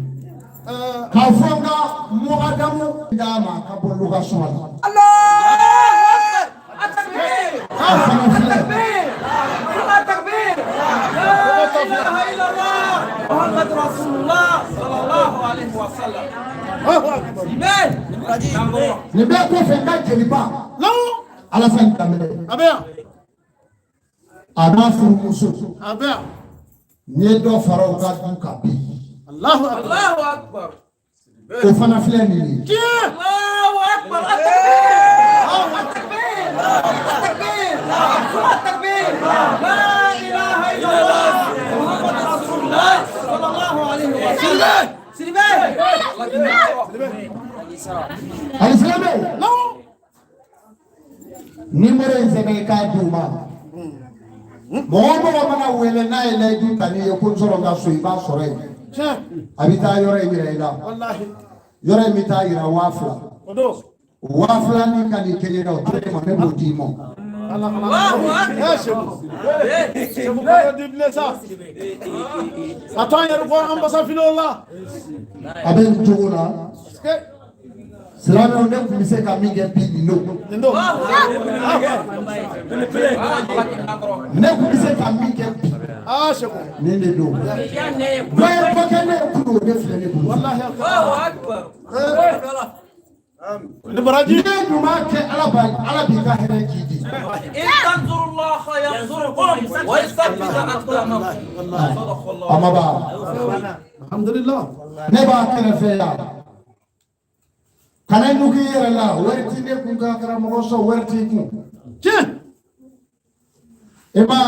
S1: K'a fɔ n ka mɔgɔdamu d'a ma ka bɔ location la.
S3: الله اكبر. التكبير
S1: K'a fana filɛ.
S3: التكبير ثم التكبير لا اله الا الله محمد رسول الله صلى الله عليه وسلم.
S2: Allahu akbar.
S1: Nin bɛɛ kɔfɛ, n ka jeliba.
S2: Non.
S1: Alassane Dembélé.
S2: A bɛ yan.
S1: A n'a furumuso.
S2: A bɛ yan.
S1: N ye dɔ fara u ka du kan bi.
S2: Allahu akbar.
S3: الله اكبر.
S1: O fana filɛ nin ye.
S2: Tiɲɛ.
S3: الله اكبر. التكبير التكبير التكبير ثم التكبير لا اله الا الله محمد رسول الله صلى الله عليه وسلم. سليمان.
S1: Alisilamɛw.
S2: Non.
S1: Nimoro in sɛbɛn i k'a d'u ma. Mɔgɔ o mɔgɔ mana wele n'a ye layidu ta n'i ye ko n sɔrɔ n ka so, i b'a sɔrɔ yen.
S2: Tiɲɛ.
S1: A bɛ taa yɔrɔ in yira i la.
S2: Wallahi.
S1: Yɔrɔ in bɛ taa yira 2000.
S2: O don.
S1: 2000 ni ka nin kelen na, o to ne ma, ne b'o d'i ma.
S2: Ala ala. Eh Seku. Seku kɔrɔ di bilen sa. A t'an yɛrɛ fɔ an basa fili o la.
S1: A bɛ nin cogo la.
S2: Sike.
S1: Silamɛw, ne tun bɛ se ka min kɛ bi, nin don.
S2: Nin don.
S1: Ne tun bɛ se ka min kɛ bi.
S2: Ah Seku.
S1: Nin de don. Dɔ ye dɔ kɛ ne ye kunun, o de filɛ ne bolo.
S2: Wallahi a kɛra.
S3: الله اكبر.
S2: Ni baraji.
S1: N'i ye ɲuman kɛ Ala b'a Ala b'i ka hɛrɛ k'i di.
S3: إن تنصروا الله ينصركم ويثبت أقدامكم. صدق الله.
S1: A ma ban.
S2: Alhamdulillah.
S1: Ne b'a kɛrɛfɛ yan. Kana ɲugu i yɛrɛ la, wari ti ne kun ka karamɔgɔ sɔn, wari t'i kun.
S2: Tiɲɛ.
S1: I ma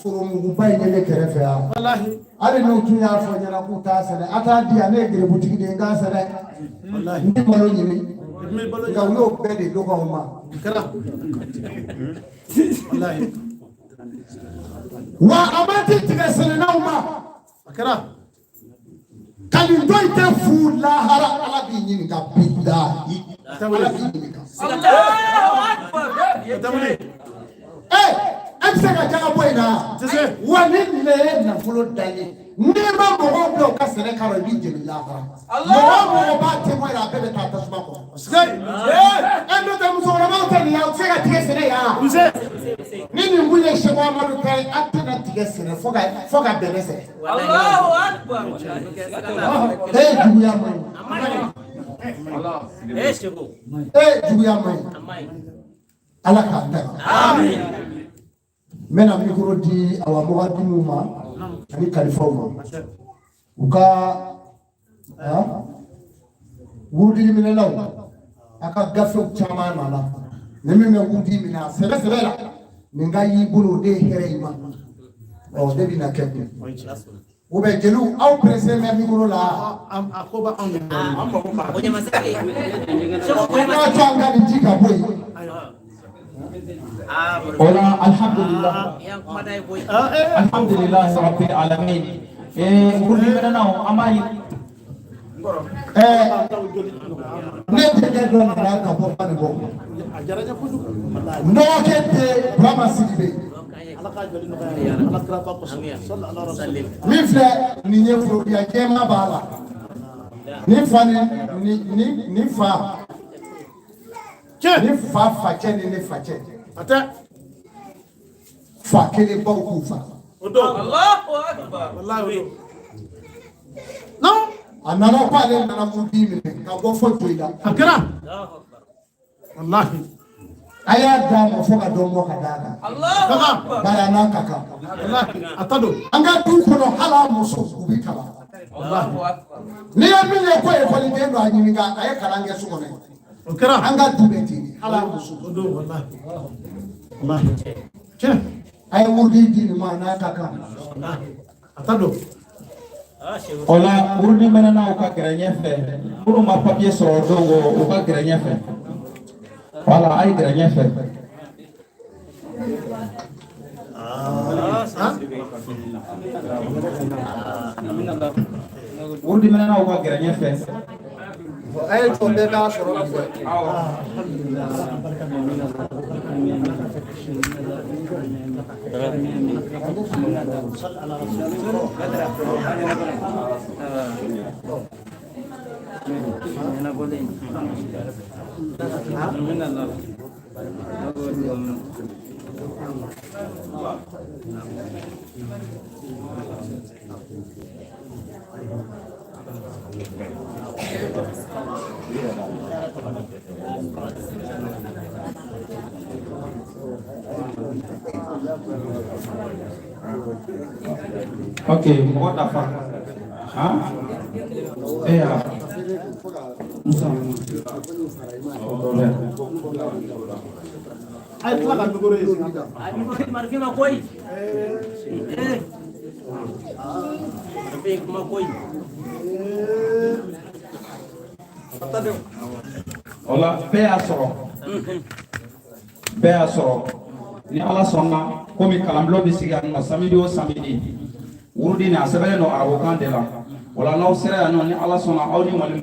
S1: foromuguba in ye ne kɛrɛfɛ yan.
S2: Walahi.
S1: Hali n'u tun y'a fɔ n ɲɛna k'u t'a sɛnɛ, a t'a di yan, ne ye gerebutigi de ye, n k'a sɛnɛ.
S2: Walahi.
S1: N tɛ malo ɲini.
S2: I bɛ balo.
S1: Nka u y'o bɛɛ de dɔgɔ o ma.
S2: Kɛra. Walahi.
S1: Wa a ma di tigɛ sɛnɛnaw ma.
S2: A kɛra.
S1: Ka nin dɔ in tɛ fu lahara, Ala b'i ɲininka bilahi. Ala b'i ɲininka.
S3: الله أكبر.
S2: A tɛ wuli.
S1: E bɛ se ka jaga bɔ in na.
S2: Tɛ se.
S1: Wa ni nin ye nafolo dan ye, n'i ma mɔgɔw bila u ka sɛnɛ k'a rɔ, i b'i jeni lahara. Mɔgɔ o mɔgɔ b'a témoin la, a bɛɛ bɛ taa tasuma kɔnɔ.
S2: Sikei.
S1: N'o tɛ musokɔrɔbaw tɛ nin ye, aw tɛ se ka tigɛ sɛnɛ yan.
S2: U se.
S1: Ni nin kun ye Seko Amadu ta ye, an tɛna tigɛ sɛnɛ fo ka bɛnɛ sɛnɛ.
S3: الله أكبر.
S1: Juguya man ɲi. Juguya man ɲi. Ala k'an daga. N bɛna micro di awa mɔgɔdimiw ma ani kalifaw ma. U ka wurudili minɛlaw, a ka gafew caman nana. Ni min bɛ wurudi minɛ a sɛbɛ sɛbɛ la, nin ka y'i bolo, o de ye hɛrɛ i ma. Ɔ ne bɛna kɛ kun. U bɛ jeliw, aw pressé bɛ micro la.
S2: A ko b'anw de.
S1: N'a to an ka nin ji ka bɔ yen.
S5: O la alhamdulillah, alhamdulillah rabbil alamin. Wurudi minɛnaw, an b'a ɲini.
S1: Ne terikɛ dɔ nana ka bɔ Banikɔ.
S2: A diyara n ye kojugu.
S1: N dɔgɔkɛ tɛ Burama Sidibe.
S2: Ala k'a jɔli nɔgɔya ye. Ala kira ba kosɔn. Sɔli ala rasul.
S1: Min filɛ nin ye, forokiya jɛman b'a la. Nin fa ni ni ni fa
S2: Tiɲɛ.
S1: ni fa facɛ ni ne facɛ.
S2: A tɛ.
S1: Fa kelen baw k'u fa.
S2: O don.
S3: الله أكبر.
S2: Walahi o don. Non.
S1: A nana ko ale nana wurudi minɛ ka bɔ fo Joyila.
S2: A kɛra. Walahi.
S1: A y'a d'a ma fo ka dɔ bɔ ka d'a kan.
S3: الله أكبر.
S1: Bari a n'a ka kan.
S2: Walahi a ta don.
S1: An ka du kɔnɔ, hali a muso u bi kalan.
S3: الله أكبر.
S1: N'i ye min ye ko ekɔliden don, a ɲininka a ye kalan kɛ so kɔnɔ yen.
S2: O kɛra.
S1: An ka du bɛ ten de, hali a muso.
S2: O don walahi. Walahi. Tiɲɛ.
S1: A ye wurudi di nin ma, a n'a ka kan.
S2: A ta don.
S5: O la wurudi minɛnaw ka gɛrɛ ɲɛfɛ, minnu ma papiye sɔrɔ o don, o ka gɛrɛ ɲɛfɛ. Wala a ye gɛrɛ ɲɛfɛ. Wurudi minɛnaw ka gɛrɛ ɲɛfɛ.
S1: A ye jɔ, bɛɛ k'a sɔrɔ bi dɛ.
S5: Ok, mɔgɔ dafa han e ya Musa.
S2: A ye tila ka micro ye.
S5: O la bɛɛ y'a sɔrɔ, bɛɛ y'a sɔrɔ. Ni Ala sɔnna, komi kalanbulon bɛ sigi yan nɔ samedi o samedi, wurudi nin a sɛbɛnnen don arabukan de la. O la n'aw sera yan nɔ, ni Ala sɔnna, aw ni mali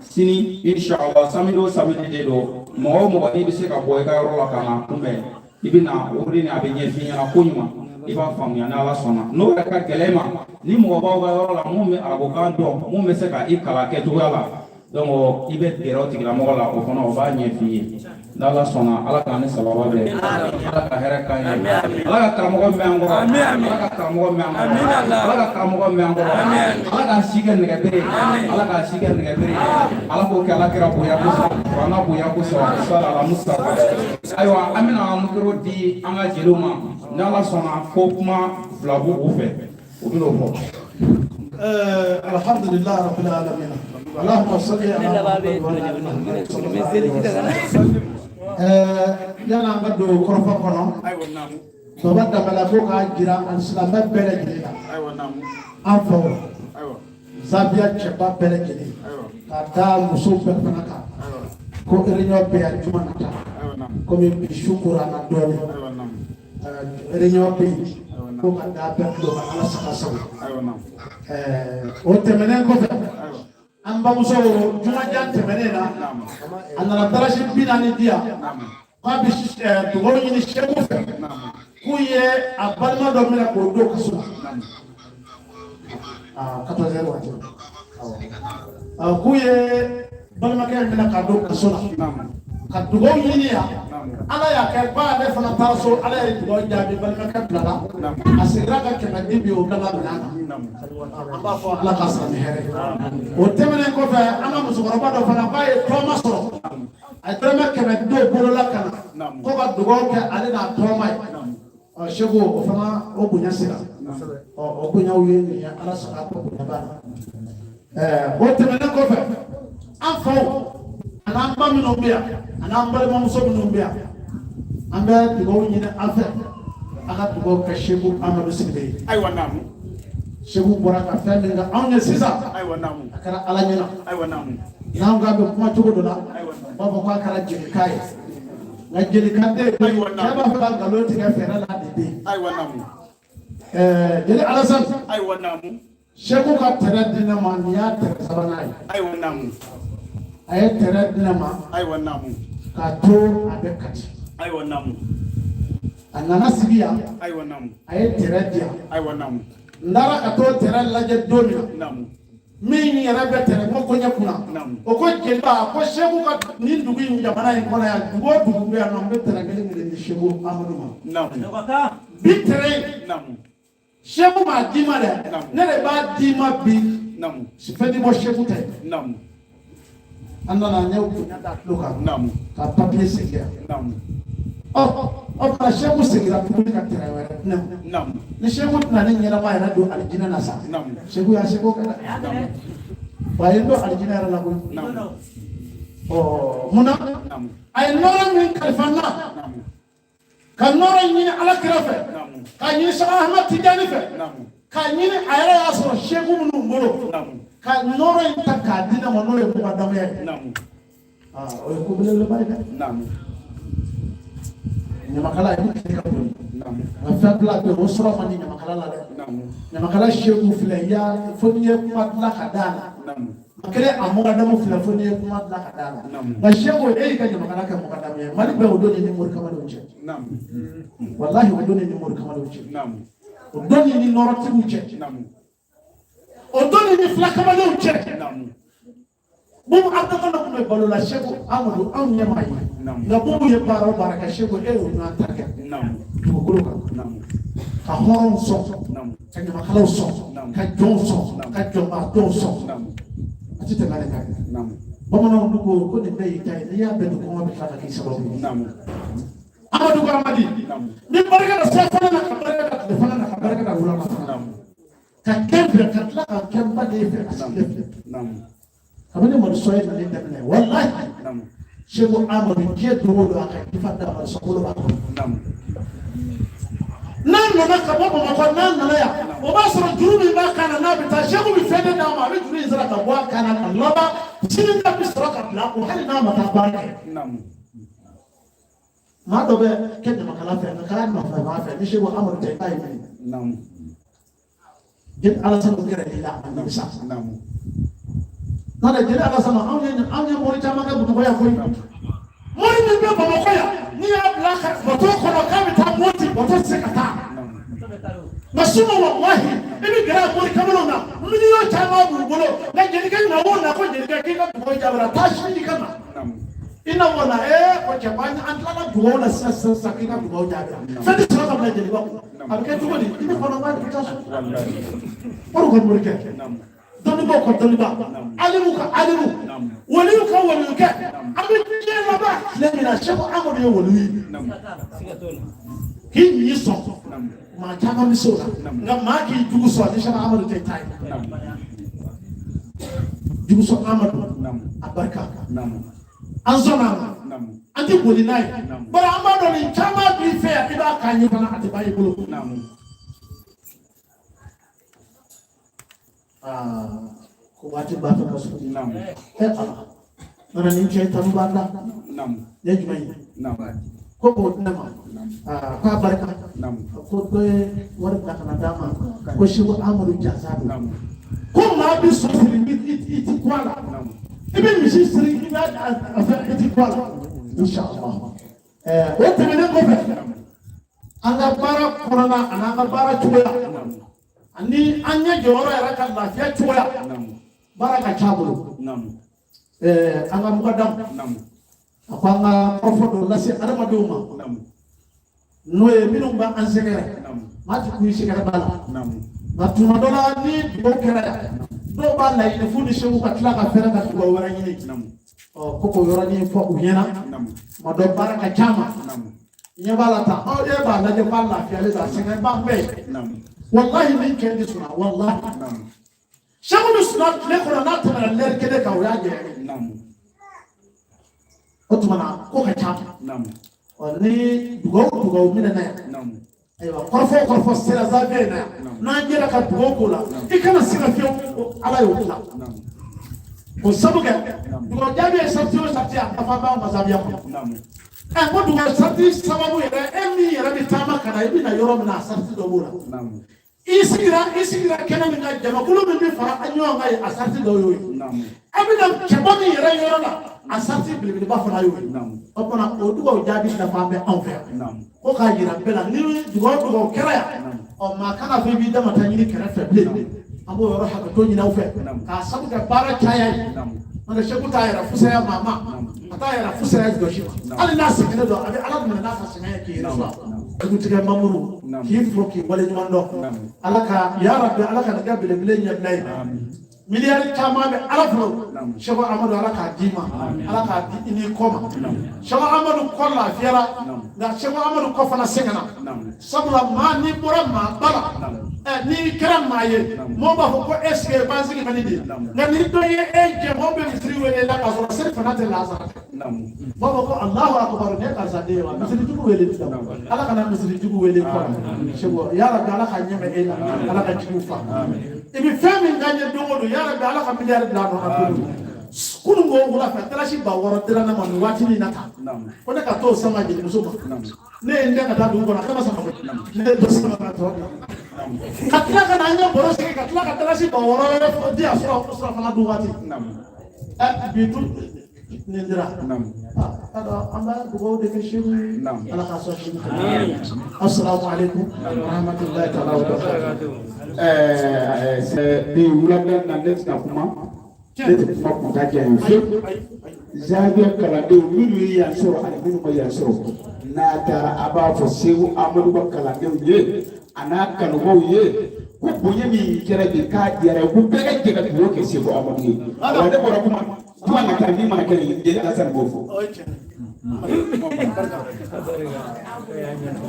S5: sini inshallah, samedi o samedi de don. Mɔgɔ o mɔgɔ n'i bɛ se ka bɔ i ka yɔrɔ la ka na kunbɛn, i bɛ na wurudi nin a bɛ ɲɛf'i ɲɛna ko ɲuman, i b'a faamuya ni Ala sɔnna. N'o yɛrɛ ka gɛlɛn i ma, ni mɔgɔ b'aw ka yɔrɔ la mun bɛ arabukan dɔn, mun bɛ se ka i kalan kɛcogoya la. Donc i bɛ gɛrɛ o tigilamɔgɔ la, o fana o b'a ɲɛ f'i ye. N'Ala sɔnna, Ala k'an ni sababa bɛn, Ala ka hɛrɛ k'an ye, Ala ka karamɔgɔ mɛn an kɔrɔ, Ala ka karamɔgɔ mɛn an kɔrɔ, Ala ka karamɔgɔ mɛn an kɔrɔ, Ala k'an si kɛ nɛgɛbere, Ala k'an si kɛ nɛgɛbere, Ala k'o kɛ Ala kira bonya kosɔn, kuranna bonya kosɔn, sala ala Mustafa. Ayiwa, an bɛna micro di an ka jeliw ma. N'Ala sɔnna, ko kuma fila b'u u fɛ, u bɛn'o fɔ.
S2: الحمد لله رب العالمين، اللهم صل على محمد وعلى ال محمد صلى الله عليه وسلم. Yani an ka don kɔrɔfɔ kɔnɔ, baba Danbɛlɛ ko k'a jira alisilamɛ bɛɛ lajɛlen na, an faw zabiya cɛba bɛɛ lajɛlen, ka da muso bɛɛ fana kan, ko réunion bɛ yan juma nata. Komi bi su kora an na dɔɔnin, réunion bɛ yen ko ka da bɛɛ tulo kan. Ala saga sago. O tɛmɛnen kɔfɛ, an bamuso jumajan tɛmɛnen na, a nana darasi 40 di yan k'a bɛ dugawu ɲini sɛku fɛ, k'u ye a balima dɔ minɛ k'o don kaso la 14 heures waati, k'u ye balimakɛ minɛ k'a don kaso la, ka dugawu ɲini yan. Ala y'a kɛ ba ale fana taara so, Ala ye dugawu jaabi, balimakɛ bilala, a seginna ka 100 di bi, o bilala minɛn kan. An b'a fɔ Ala k'a sara ni hɛrɛ ye. O tɛmɛnen kɔfɛ, an ka musokɔrɔba dɔ fana k'a ye tɔɔma sɔrɔ, a ye dɔrɔmɛ 100 d'o bolola ka na ko ka dugawu kɛ ale n'a tɔɔma ye. Ɔ seko, o fana o bonya sera. Ɔ o bonyaw ye nin ye, Ala sɔnna ko bonya b'a la. O tɛmɛnen kɔfɛ, an faw an'an ba minnu bɛ yan, an'an balimamuso minnu bɛ yan, an bɛ dugawu ɲini an fɛ, a ka dugawu kɛ Seku Amadu Sidibe ye.
S4: Ayiwa, naamu.
S2: Seku bɔra ka fɛn min kɛ anw ye sisan,
S4: Ayiwa, naamu.
S2: a kɛra Ala ɲɛna.
S4: Ayiwa, naamu.
S2: N'an k'a bɛ kuma cogo dɔ la, u b'a fɔ k'a kɛra jelikan ye, nka jelikan tɛ yen. Cɛ b'a fɛ ka nkalon tigɛ fɛɛrɛ la de bɛ yen.
S4: Ayiwa, naamu.
S2: Jeli Alasani.
S4: Ayiwa, naamu.
S2: Seku ka tɛrɛ di ne ma, nin y'a tɛrɛ sabanan ye.
S4: Ayiwa, naamu.
S2: A ye tɛrɛ di ne ma
S4: Ayiwa, naamu.
S2: k'a to a bɛ Kati.
S4: Ayiwa, naamu.
S2: A nana sigi yan.
S4: Ayiwa, naamu.
S2: A ye tɛrɛ di yan.
S4: Ayiwa, naamu.
S2: N taara ka t'o tɛrɛ lajɛ don min na,
S4: Naamu.
S2: min yɛrɛ bɛ tɛrɛ ko koɲɛ kunna, o ko jeliba ko Seku ka nin dugu in, jamana in kɔnɔ yan, dugu o dugu bɛ yan nɔ, n bɛ tɛrɛ kelen kelen di Seku Amadu ma.
S4: Naamu.
S2: Bi tɛrɛ in,
S4: Naamu.
S2: Seku m'a d'i ma dɛ, ne de b'a d'i ma bi.
S4: Naamu.
S2: Fɛn ti bɔ Seku tɛ.
S4: Naamu.
S2: An nana, n ye bonya da tulo kan
S4: Naamu.
S2: ka papiye segin yan.
S4: Naamu.
S2: Ɔ o tuma Seku seginna tuguni ka tɛrɛ wɛrɛ di ne ma.
S4: Naamu.
S2: Ni Seku tɛna ne ɲɛnama yɛrɛ don alijinɛ na sa,
S4: Naamu.
S2: Seku y'a seko kɛ dɛ, wa a ye n don alijinɛ yɛrɛ la koyi.
S4: Naamu.
S2: Ɔ munna
S4: Naamu.
S2: a ye nɔrɔ min kalifa n na,
S4: Naamu.
S2: ka nɔrɔ ɲini Ala kira fɛ,
S4: Naamu.
S2: ka ɲini Sɛki Ahmed Tijani fɛ,
S4: Naamu.
S2: ka ɲini a yɛrɛ y'a sɔrɔ Seku minnu bolo,
S4: Naamu.
S2: ka nɔrɔ in ta k'a di ne ma, n'o ye mukadamuya ye.
S4: Naamu.
S2: Aa, o ye ko belebeleba ye dɛ.
S4: Naamu.
S2: Ɲamakala ye tile ka bon,
S4: Naamu.
S2: nka fɛn fila bɛ yen, o sɔrɔ man di ɲamakala la dɛ.
S4: Naamu.
S2: Ɲamakala seku filɛ, i y'a fo n'i ye kuma dilan ka d'a la.
S4: Naamu.
S2: A kɛlen a mukadamu filɛ, fo n'i ye kuma dilan ka d'a la.
S4: Naamu.
S2: Nka seku, e y'i ka ɲamakala kɛ mukadamu ye, Mali bɛɛ o don ni mori kamalenw cɛ.
S4: Naamu.
S2: Walahi, o don ni mori kamalenw cɛ,
S4: Naamu.
S2: o don ni nɔrɔtigiw cɛ,
S4: Naamu.
S2: o don ni fila kamalenw cɛ.
S4: Naamu.
S2: Bubu Abudulayi tun bɛ balo la, Seku Amadu anw ɲɛ m'a ye,
S4: Naamu.
S2: nka Bubu ye baara o baara kɛ, Seku e y'o ɲɔgɔn ta kɛ
S4: Naamu.
S2: dugukolo kan,
S4: Naamu.
S2: ka hɔrɔnw sɔn,
S4: Naamu.
S2: ka ɲamakalaw sɔn,
S4: Naamu.
S2: ka jɔnw sɔn, ka jɔnbaatɔw sɔn.
S4: Naamu.
S2: A ti tɛmɛ ale kan.
S4: Naamu.
S2: Bamananw dun ko nin bɛɛ y'i ta ye, n'i y'a bɛɛ dun, kɔngɔ bɛ tila ka k'i sababu ye.
S4: Naamu.
S2: Amadu ko Amadi,
S4: Naamu.
S2: ni barika da safana na, ka barika da tilefana na, ka barika da wula na fana,
S4: Naamu.
S2: ka kɛ n fɛ, ka tila ka kɛ n baden fɛ, ka sigi fɛ.
S4: Naamu.
S2: Kabini malisɔ ye nali daminɛ, walahi,
S4: Naamu.
S2: Seku Amadu, diɲɛ don o don, a ka jifa da malisɔ bolo b'a kɔnɔ.
S4: Naamu.
S2: N'a nana ka bɔ Bamakɔ, n'a nana yan, o b'a sɔrɔ juru min b'a kan na, n'a bɛ taa, Seku bɛ fɛn de d'a ma, a bɛ juru in sara ka bɔ a kan na, ka laban sini ta bɛ sɔrɔ ka bila a kun, hali n'a ma taa baara kɛ.
S4: Naamu.
S2: Maa dɔ bɛ kɛ ɲamakala fɛ, nka k'a nɔfɛ maa fɛ, ni Seku Amadu tɛ, i b'a ye min.
S4: Naamu.
S2: Jeli Alasani gɛrɛ l'i la, a ma nimisa.
S4: Naamu.
S2: N'o tɛ, jeli Alasani, anw ye mori caman kɛ Bamakɔ yan koyi. Mori min bɛ Bamakɔ yan, n'i y'a bila ka bato kɔnɔ k'a bɛ taa Moti, bato tɛ se ka taa.
S4: Naamu.
S2: Nka suma walahi i bɛ gɛrɛ a mori kamalenw na, miliyɔn caman b'u bolo, nka jelikɛ na o na ko jelikɛ k'i ka dugawu jaabira, taa sini i ka na. I na o na ko cɛ ko an tilala dugawu la sisan sisan sisan k'i ka dugawu jaabira. Fɛn tɛ sɔrɔ ka bila jeliba kun. A bɛ kɛ cogo di? I bɛ kɔnɔ b'a di taa so. O de ka morikɛ. Dɔnnibaw ka dɔnniba, alimu ka alimu, waliyu ka waliyukɛ. An bɛ diɲɛ laban tile min na, Sɛku Amadu ye waliyu ye. K'i ɲi sɔn, maa caman bɛ se o la, nka maa k'i jugu sɔn ni Sɛku Amadu tɛ taa ye. Jugu sɔn Amadu a barika. An sɔnna a ma, an tɛ boli n'a ye. Bari an b'a dɔn nin caman b'i fɛ yan, i b'a k'a ɲɛ fana, a tɛ ban i bolo. Ko waati b'a fɛ ka sɔrɔ. Ala nana nin cɛ tanu b'an da. Nin ye jumɛn ye? Ko k'o di ne ma, k'a barika, ko dɔ ye wari bila ka na d'a ma, ko Sɛku Amadu jansa don. Ko maa bɛ so siri i ti kun a la, i bɛ misi siri i b'a a fɛn i ti kun a la, inshallah. O tɛmɛnen kɔfɛ, an ka baara kɔnɔna ani an ka baara cogoya ani an ɲɛ jɔyɔrɔ yɛrɛ ka lafiya cogoya, baara ka ca bolo. An ka mukadamu a ko an ka kɔrɔfɔ dɔ lase adamadenw ma, n'o ye minnu b'an sɛgɛrɛ. Maa ti kun i sɛgɛrɛ ba la, nka tuma dɔ la ni dugawu kɛra yan, dɔw b'a laɲini f'u ni Sɛku ka tila ka fɛrɛ ka dugawu wɛrɛ ɲini. Ɔ ko k'o yɔrɔnin fɔ u ɲɛna. Tuma dɔ baara ka ca ma, ɲɛ b'a la tan, ɔ e b'a lajɛ k'a lafiyalen don, a sɛgɛn b'an bɛɛ ye. Walahi min kɛ ni sunaa, walahi Sɛku bɛ sunaa tile kɔnɔ, n'a tɛmɛna lɛri kelen kan, o y'a jɛya. O tuma na ko ka ca. Ɔ ni dugawu minɛna yan, ayiwa kɔrɔfɔ kɔrɔfɔ sera zawiya in na yan, n'an jɛra ka dugawu k'o la, i kana siga fiyewu, Ala y'o tila. O sabu kɛ dugawu jaabi ye sarati o sarati, a nafa b'anw ka zawiya kɔnɔ. Ɛ ko dugawu sarati sababu yɛrɛ, e min yɛrɛ bɛ taama ka na, i bɛ na yɔrɔ min na, a sarati dɔ b'o la. I sigira kɛnɛ min kan, jamakulu min bɛ fara an ɲɔgɔn kan ye, a sarati dɔ y'o ye. E bɛna cɛba min yɛrɛ yɔrɔ la, a sarati belebeleba fana y'o ye. O tuma o dugawu jaabi nafa bɛ anw fɛ yan. Ko k'a jira bɛɛ la, ni dugawu kɛra yan, ɔ maa kana fɔ i b'i dama ta ɲini kɛrɛfɛ bilen. An b'o yɔrɔ hakɛto ɲini aw fɛ k'a sabu kɛ baara caya ye. N'o tɛ Sɛku t'a yɛrɛ fusaya maa ma, a t'a yɛrɛ fusaya jɔsi ma. Hali n'a sɛgɛnnen don, a bɛ Ala minɛ n'a ka sɛgɛn ye k'i yɛrɛ sɔrɔ. Dugutigi Mamuru k'i fo k'i waleɲuman dɔn. Ala ka yarabi, Ala ka nin kɛ belebele ɲɛbila ye. Miliyari caman bɛ Ala bolo, Sɛku Amadu Ala k'a d'i ma, Ala k'a di i n'i kɔ ma. Sɛku Amadu kɔ lafiyara, nka Sɛku Amadu kɔ fana sɛgɛnna. Sabula maa n'i bɔra maa ba la, n'i kɛra maa ye, mɔgɔw b'a fɔ ko est ce que bansigi ka di de. Nka ni dɔ ye e jɛ, mɔgɔw bɛ misiri wele la k'a sɔrɔ seli fana tɛ lansara tɛ. Mɔgɔw b'a fɔ ko Alahu akubaru, nin ye karisa den ye wa? Misiri jugu wele ti la. Ala kana misiri jugu wele kɔ. Sɛku yarabi, Ala ka ɲɛmɛ e la, Ala ka jigiw fa. I bɛ fɛn min k'an ye don o don, yarabi Ala ka miliyari bila a nɔ na don o don. Kunun ko wula fɛ, dalasi 6000 dira ne ma nin waati min na tan, ko ne ka t'o sama jelimuso ma. Ne ye n den ka taa dugu kɔnɔ, a kama sama koyi. Ne ye dɔ sama ka tɔ bila. Ka tila ka na an ye baro sigi, ka tila ka dalasi 6000 wɛrɛ di yan sɔrɔ fana dun waati. Bi dun nin dira. An b'a dugawu de kɛ Seku ye. Ala k'a sɔn Seku fɛ. Assalamu alaikum wa rahmatullahi ta'ala wa barakatuh.
S4: Bi wulada na ne tɛna kuma, ne tɛ kuma kunta janya fiyewu. Zawiya kalandenw minnu ye yan sɔrɔ ani minnu ma yan sɔrɔ, n'a taara a b'a fɔ Seku Amadu ka kalandenw ye a n'a kanubaw ye ko bonya min kɛra bi k'a diyara ko bɛɛ ka jɛ ka dugawu kɛ Seku Amadu ye. Wa ne bɔra kuma kuma na kɛra min mana kɛ nin jeli Alasani b'o fɔ.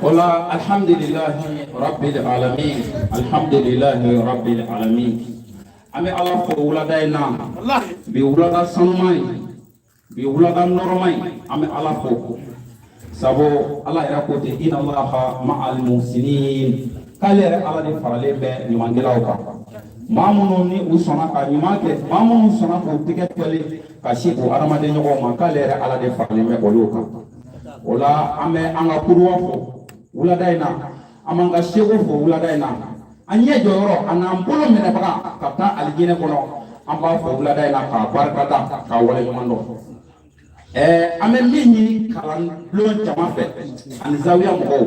S5: Wala alhamdulillahi rabbil alamin, alhamdulillahi rabbil alamin. An bɛ Ala fo wulada in na. Bi wulada sanuman ye, bi wulada nɔrɔma ye, an bɛ Ala fo. Sabu Ala yɛrɛ ko ten, inna Allaha ma'al muhsinin, k'ale yɛrɛ Ala de faralen bɛ ɲumankɛlaw kan. Maa minnu ni u sɔnna ka ɲuman kɛ, maa minnu sɔnna k'u tɛgɛ tɛli ka sin u adamaden ɲɔgɔnw ma, k'ale yɛrɛ Ala de faralen bɛ olu kan. O la an bɛ an ka kuruwa fo wulada in na, an b'an ka seko fo wulada in na, an ɲɛ jɔyɔrɔ a n'an bolo minɛbaga ka taa alijinɛ kɔnɔ, an b'a fo wulada in na k'a barikada k'a waleɲuman dɔn. An bɛ min ɲini kalanbulon jama fɛ ani zawiya mɔgɔw,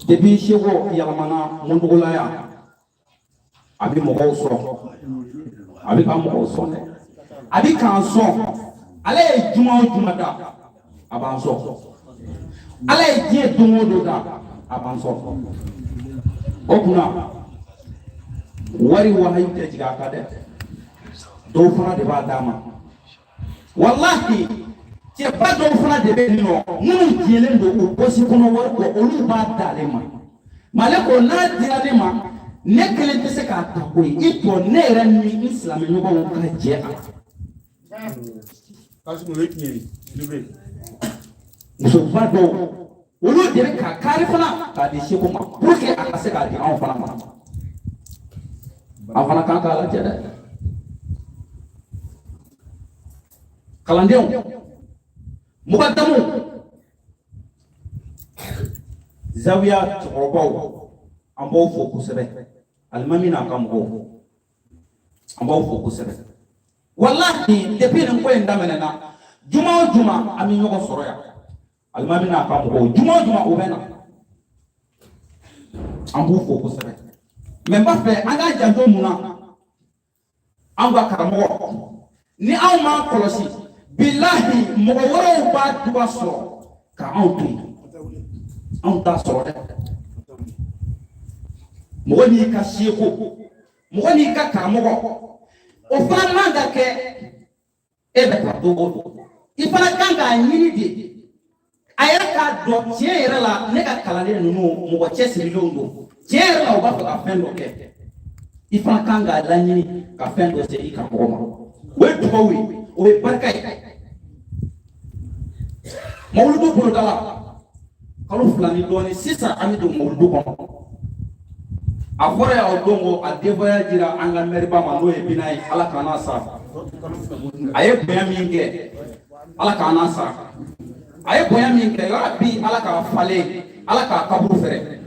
S5: Depuis Seko yɛlɛmana Mɔndugu la yan, a bɛ mɔgɔw sɔn, a bɛ ka mɔgɔw sɔn dɛ, a bɛ k'an sɔn. Ale ye juma o juma da, a b'an sɔn. Ala ye diɲɛ don o don da, a b'an sɔn. O kunna wari wahayu tɛ jigin a kan dɛ, dɔw fana de b'a d'a ma. Walahi, cɛba dɔw fana de bɛ yen nɔ minnu jɛlen don u pɔsi kɔnɔ wari kɔ, olu b'a d'ale ma. Mais ale ko n'a dira ne ma, ne kelen tɛ se k'a ta koyi, i tɔ ne yɛrɛ ni n silamɛɲɔgɔnw ka jɛ a la. Musoba dɔw, olu de bɛ ka kari fana k'a di Seko ma pour que a ka se k'a di anw fana ma. An fana kan k'a lajɛ dɛ. Kalandenw, mukadamu, zawiya cɛkɔrɔbaw, an b'aw fo kosɛbɛ. Alimami n'a ka mɔgɔw, an b'aw fo kosɛbɛ. Walahi, depuis nin ko in daminɛna, juma o juma an bɛ ɲɔgɔn sɔrɔ yan. Alimami n'a ka mɔgɔw, juma o juma u bɛ na, an b'u fo kosɛbɛ. Mais n b'a fɛ an k'an janto mun na? An ka karamɔgɔ, ni anw m'an kɔlɔsi, bilahi, mɔgɔ wɛrɛw b'a duba sɔrɔ ka anw to yen, anw t'a sɔrɔ dɛ. Mɔgɔ n'i ka seko, mɔgɔ n'i ka karamɔgɔ, o fana man ka kɛ e bɛ taa don o don. I fana kan k'a ɲini de, a yɛrɛ k'a dɔn tiɲɛ yɛrɛ la, ne ka kalanden ninnu mɔgɔ cɛsirilenw don, tiɲɛ yɛrɛ la u b'a fɛ ka fɛn dɔ kɛ. I fana kan k'a laɲini ka fɛn dɔ se i karamɔgɔ ma. O ye dugawu ye, o ye barika ye. Mawuludu bolodala kalo 2 ni dɔɔnin sisan, an bɛ don mawuludu kɔnɔ. A fɔra yan o don ko a denbaya jira an ka mɛriba ma, n'o ye Bina ye, Ala k'an n'a sara. A ye bonya min kɛ, Ala k'an n'a sara. A ye bonya min kɛ, yarabi Ala k'a falen, Ala k'a kaburu fɛrɛ,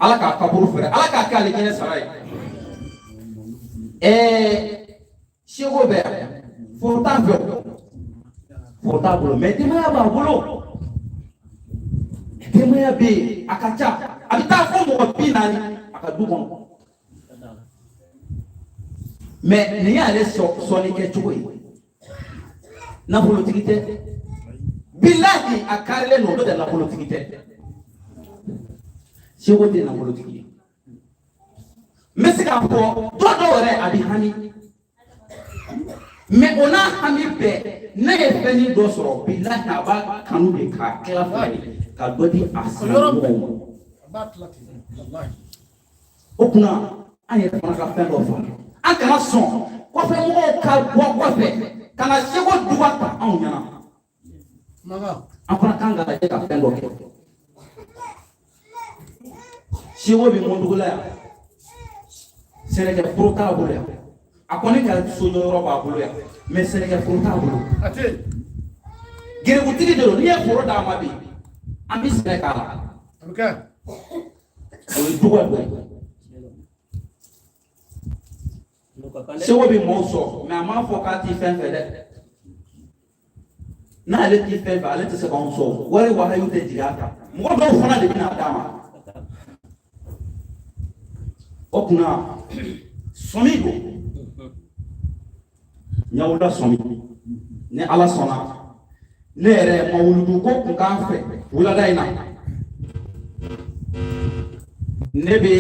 S5: Ala k'a kaburu fɛrɛ, Ala k'a kɛ alijinɛ sara ye. Seko bɛ yan, foro t'a fɛ o, foro t'a bolo, mais denbaya b'a bolo. Denbaya bɛ yen, a ka ca, a bɛ taa fo mɔgɔ 40 a ka du kɔnɔ. Mais nin y'ale sɔnni kɛ cogo ye. Nafolotigi tɛ, bilahi, a karilen don, o tɛ nafolotigi tɛ. Seko tɛ nafolotigi ye. N bɛ se k'a fɔ dɔ dɔw yɛrɛ a bɛ hami, mais o n'a hami bɛɛ, ne ye fɛnnin dɔ sɔrɔ, bilahi, a b'a kanu de k'a tila fila ye ka dɔ di a silamɛmɔgɔw ma. O kunna an yɛrɛ fana ka fɛn dɔ faamu, an kana sɔn kɔfɛ mɔgɔw ka bɔ kɔfɛ ka na Seko duba ta anw ɲɛna. An fana kan ka lajɛ ka fɛn dɔ kɛ. Seko bɛ Mɔndugu la yan, sɛnɛkɛ foro t'a bolo yan. A kɔni ka sojɔyɔrɔ b'a bolo yan, mais sɛnɛkɛ foro t'a bolo. Gerebutigi de don. N'i ye foro d'a ma bi, an bɛ sɛnɛ k'a la. O ye duba dɔ ye. Seko bɛ maaw sɔn, mais a m'a fɔ k'a t'i fɛn fɛ dɛ. N'ale t'i fɛn fɛ, ale tɛ se k'anw sɔn. Wari wahayu tɛ jigin a kan, mɔgɔ dɔw fana de bɛna d'a ma. O kunna sɔmi don, ɲawula sɔmi. Ni Ala sɔnna, ne yɛrɛ mawuludu ko kun k'an fɛ wulada in na, ne bɛ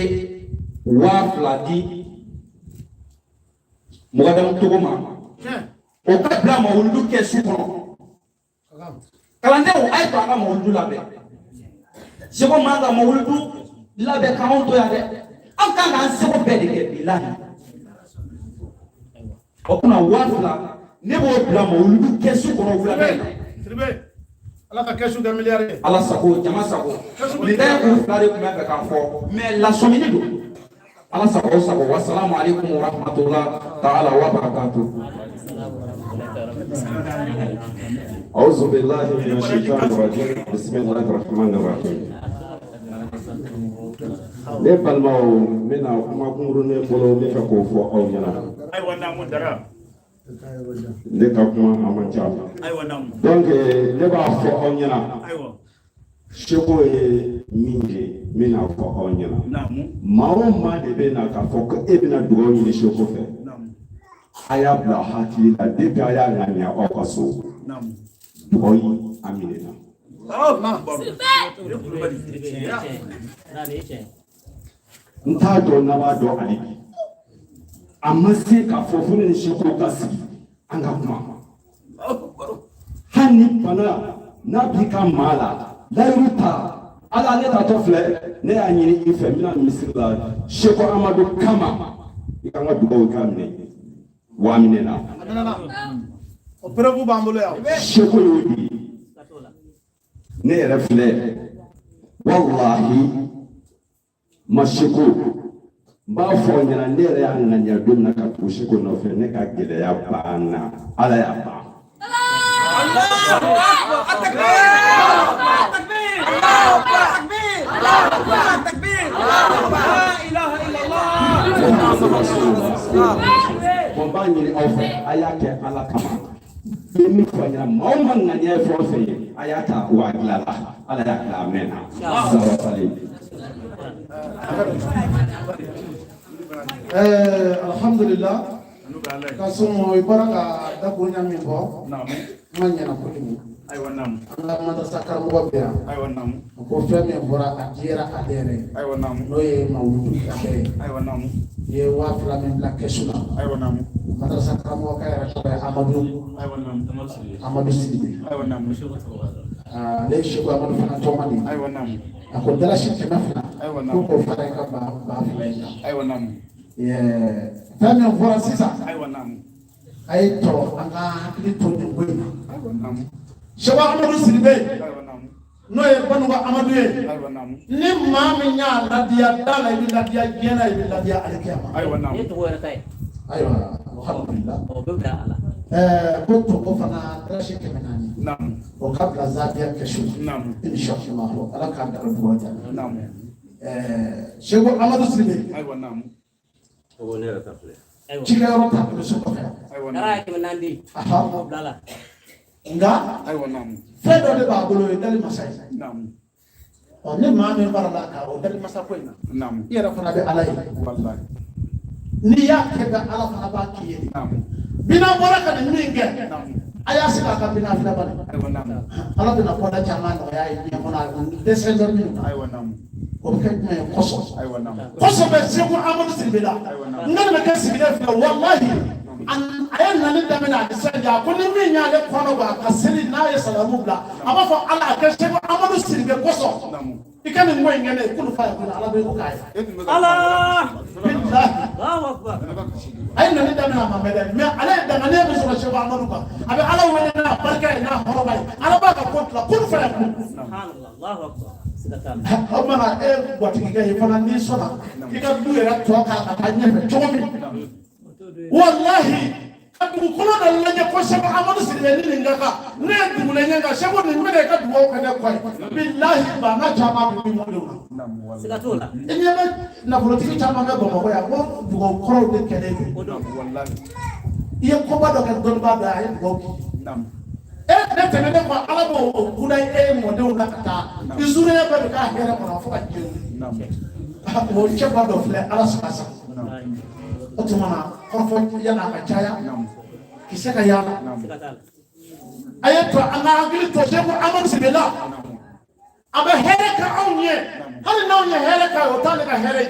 S5: 2000 di mɔgɔdamu togo ma, o ka bila mawuludu kɛ su kɔnɔ. Kalandenw, a ye to an ka mawuludu labɛn. Seko man ka mawuludu labɛn k'anw to yan dɛ, an kan k'an seko bɛɛ de kɛ, bilahi. O kunna 2000, ne b'o bila mawuludu kɛ su kɔnɔ wulada in na.
S2: Ala ka kɛsu kɛ miliyari ye.
S5: Ala sago, jama sago. Nin da ye kun fila de tun bɛ fɛ k'a fɔ, mais lasɔmini don. Ala sago sago. Wasalamu alaikum wa rahmatulah ta'ala wa barakatuh.
S6: أعوذ بالله من الشيطان الرجيم بسم الله الرحمن الرحيم. Ne balimaw, n bɛna kuma kunkurunin bolo, n bɛ fɛ k'o fɔ aw ɲɛna.
S4: Ayiwa, naamu Dara.
S6: Ne ka kuma a man ca.
S4: Ayiwa, naamu.
S6: Donc ne b'a fɔ aw ɲɛna.
S4: Ayiwa.
S6: Seko ye min ye, n bɛna fɔ aw ɲɛna. Maa o maa de bɛ na k'a fɔ ko e bɛna dugawu ɲini Seko fɛ, a y'a bila hakili la, depuis a y'a ŋaniya aw ka so, dugawu in a minɛna. N t'a dɔn n'a b'a dɔn hali bi, a ma se k'a fɔ fo ne ni Seko ka sigi an ka kuma. Hali ni bana n'a b'i ka maa la, layiru ta ala, ne tatɔ filɛ, ne y'a ɲini i fɛ, n bɛna misiri la Seko Amadu kama, i ka n ka dugawu k'a minɛ wa a minɛna.
S2: O preuve b'an bolo yan.
S6: Seko y'o de ye. Ne yɛrɛ filɛ, walahi ma Seko, n b'a fɔ aw ɲɛna, ne yɛrɛ y'a ŋaniya don min na ka tugu Seko nɔfɛ, ne ka gɛlɛya banna, Ala y'a ban. Bon, n b'a ɲini aw fɛ, a y'a kɛ Ala kama. N bɛ min fɔ aw ɲɛna, maa o maa ŋaniya ye fɛn o fɛn ye, a y'a ta wa a dilanna, Ala y'a dilan a mɛnna. Sabasali.
S2: Alhamdulillah, Kasumu, i bɔra ka dakuruɲa min fɔ, kuma ɲɛna kojugu. An ka madrasa karamɔgɔ bɛ yan, a ko fɛn min fɔra a diyara ale yɛrɛ ye, n'o ye mawuludu hakɛ ye. I ye 2000 min bila kɛsu la, madrasa karamɔgɔ ka yɛrɛ tɔgɔ ye Amadu Sidibe, ale ye Seko Amadu fana tɔgɔma de ye. A ko dalasi 200 ko k'o fara i ka 2000 in kan. Fɛn min fɔra sisan, a ye tɔ an ka hakili to nin ko in na. Seko Amadu Sidibe, n'o ye Banuka Amadu ye, ni maa min y'a ladiya da la, i bɛ ladiya diɲɛ na, i bɛ ladiya alikiyama. Ayiwa, alhamdulillah. Ko tɔgɔ fana dalasi 400, o ka bila zabiya kɛsu la, inshallah, Ala k'a dara dugawu jaabi. Seko Amadu Sidibe, cikɛyɔrɔ ta bɛ so kɔfɛ. Nka fɛn dɔ de b'a bolo, o ye dali masa ye. Ɔ, ni maa min farala a kan o dali masa ko in na, i yɛrɛ fana bɛ Ala ye. N'i y'a kɛ bɛ Ala fana b'a k'i ye. Bina bɔra ka nin min kɛ, a y'a sigi a ka bina filɛ bani. Ala bɛna kɔda caman nɔgɔya ye diɲɛ kɔnɔ, a dɛsɛ dɔ min na, o bɛ kɛ jumɛn ye? Kɔsɔn kɔsɔn bɛ Seko Amadu Sidibe la. Ne de bɛ kɛ sigilen filɛ, walahi, a ye nali daminɛ a ni sisan cɛ, a ko ni min y'ale kɔnɔ bɔ a ka seli, n'a ye salamu bila, a b'a fɔ Ala a kɛ Seko Amadu Sidibe kosɔn, i ka nin ko in kɛ ne ye, kulu fa ye kulu, Ala bɛ o k'a ye.
S3: Allah
S2: Bilahi, a ye nali daminɛ a ma mɛn dɛ, mɛ ale ye danganiya min sɔrɔ Seko Amadu kan, a bɛ Ala wele n'a barika ye, n'a hɔrɔma ye, Ala b'a ka ko tila kulu fa ye kulu. O tuma na e gwatigikɛ ye fana, n'i sɔnna i ka du yɛrɛ tɔ k'a ka taa ɲɛfɛ cogo min, walahi, ka dugukolo dɔ lajɛ ko Seko Amadu Sidibe ni nin ka kan, ne ye dugu lajɛ nka Seko nin minɛ i ka dugawu kɛ ne kɔ ye, bilahi, banna caman bɛ min mɔdenw na. I ɲɛ bɛ nafolotigi caman bɛ Bamakɔ yan ko dugawu kɔrɔw de kɛlen don. I ye koba dɔ kɛ dɔnnibaa dɔ ye, a ye dugawu k'i ye. E ne tɛmɛnen kɔ, Ala b'o o kuda e mɔdenw na ka taa i zurunya bɛɛ bɛ k'a hɛrɛ kɔnɔ fo ka diɲɛ wuli. O cɛba dɔ filɛ, Ala sɔnna sa. O tuma na kɔrɔfɔ yan'a ka caya, kisɛ ka yaala, a ye to an ka hakili to Seko Amadu Sidibe la, a bɛ hɛrɛ kɛ anw ye, hali n'anw ye hɛrɛ k'a ye, o t'ale ka hɛrɛ ye.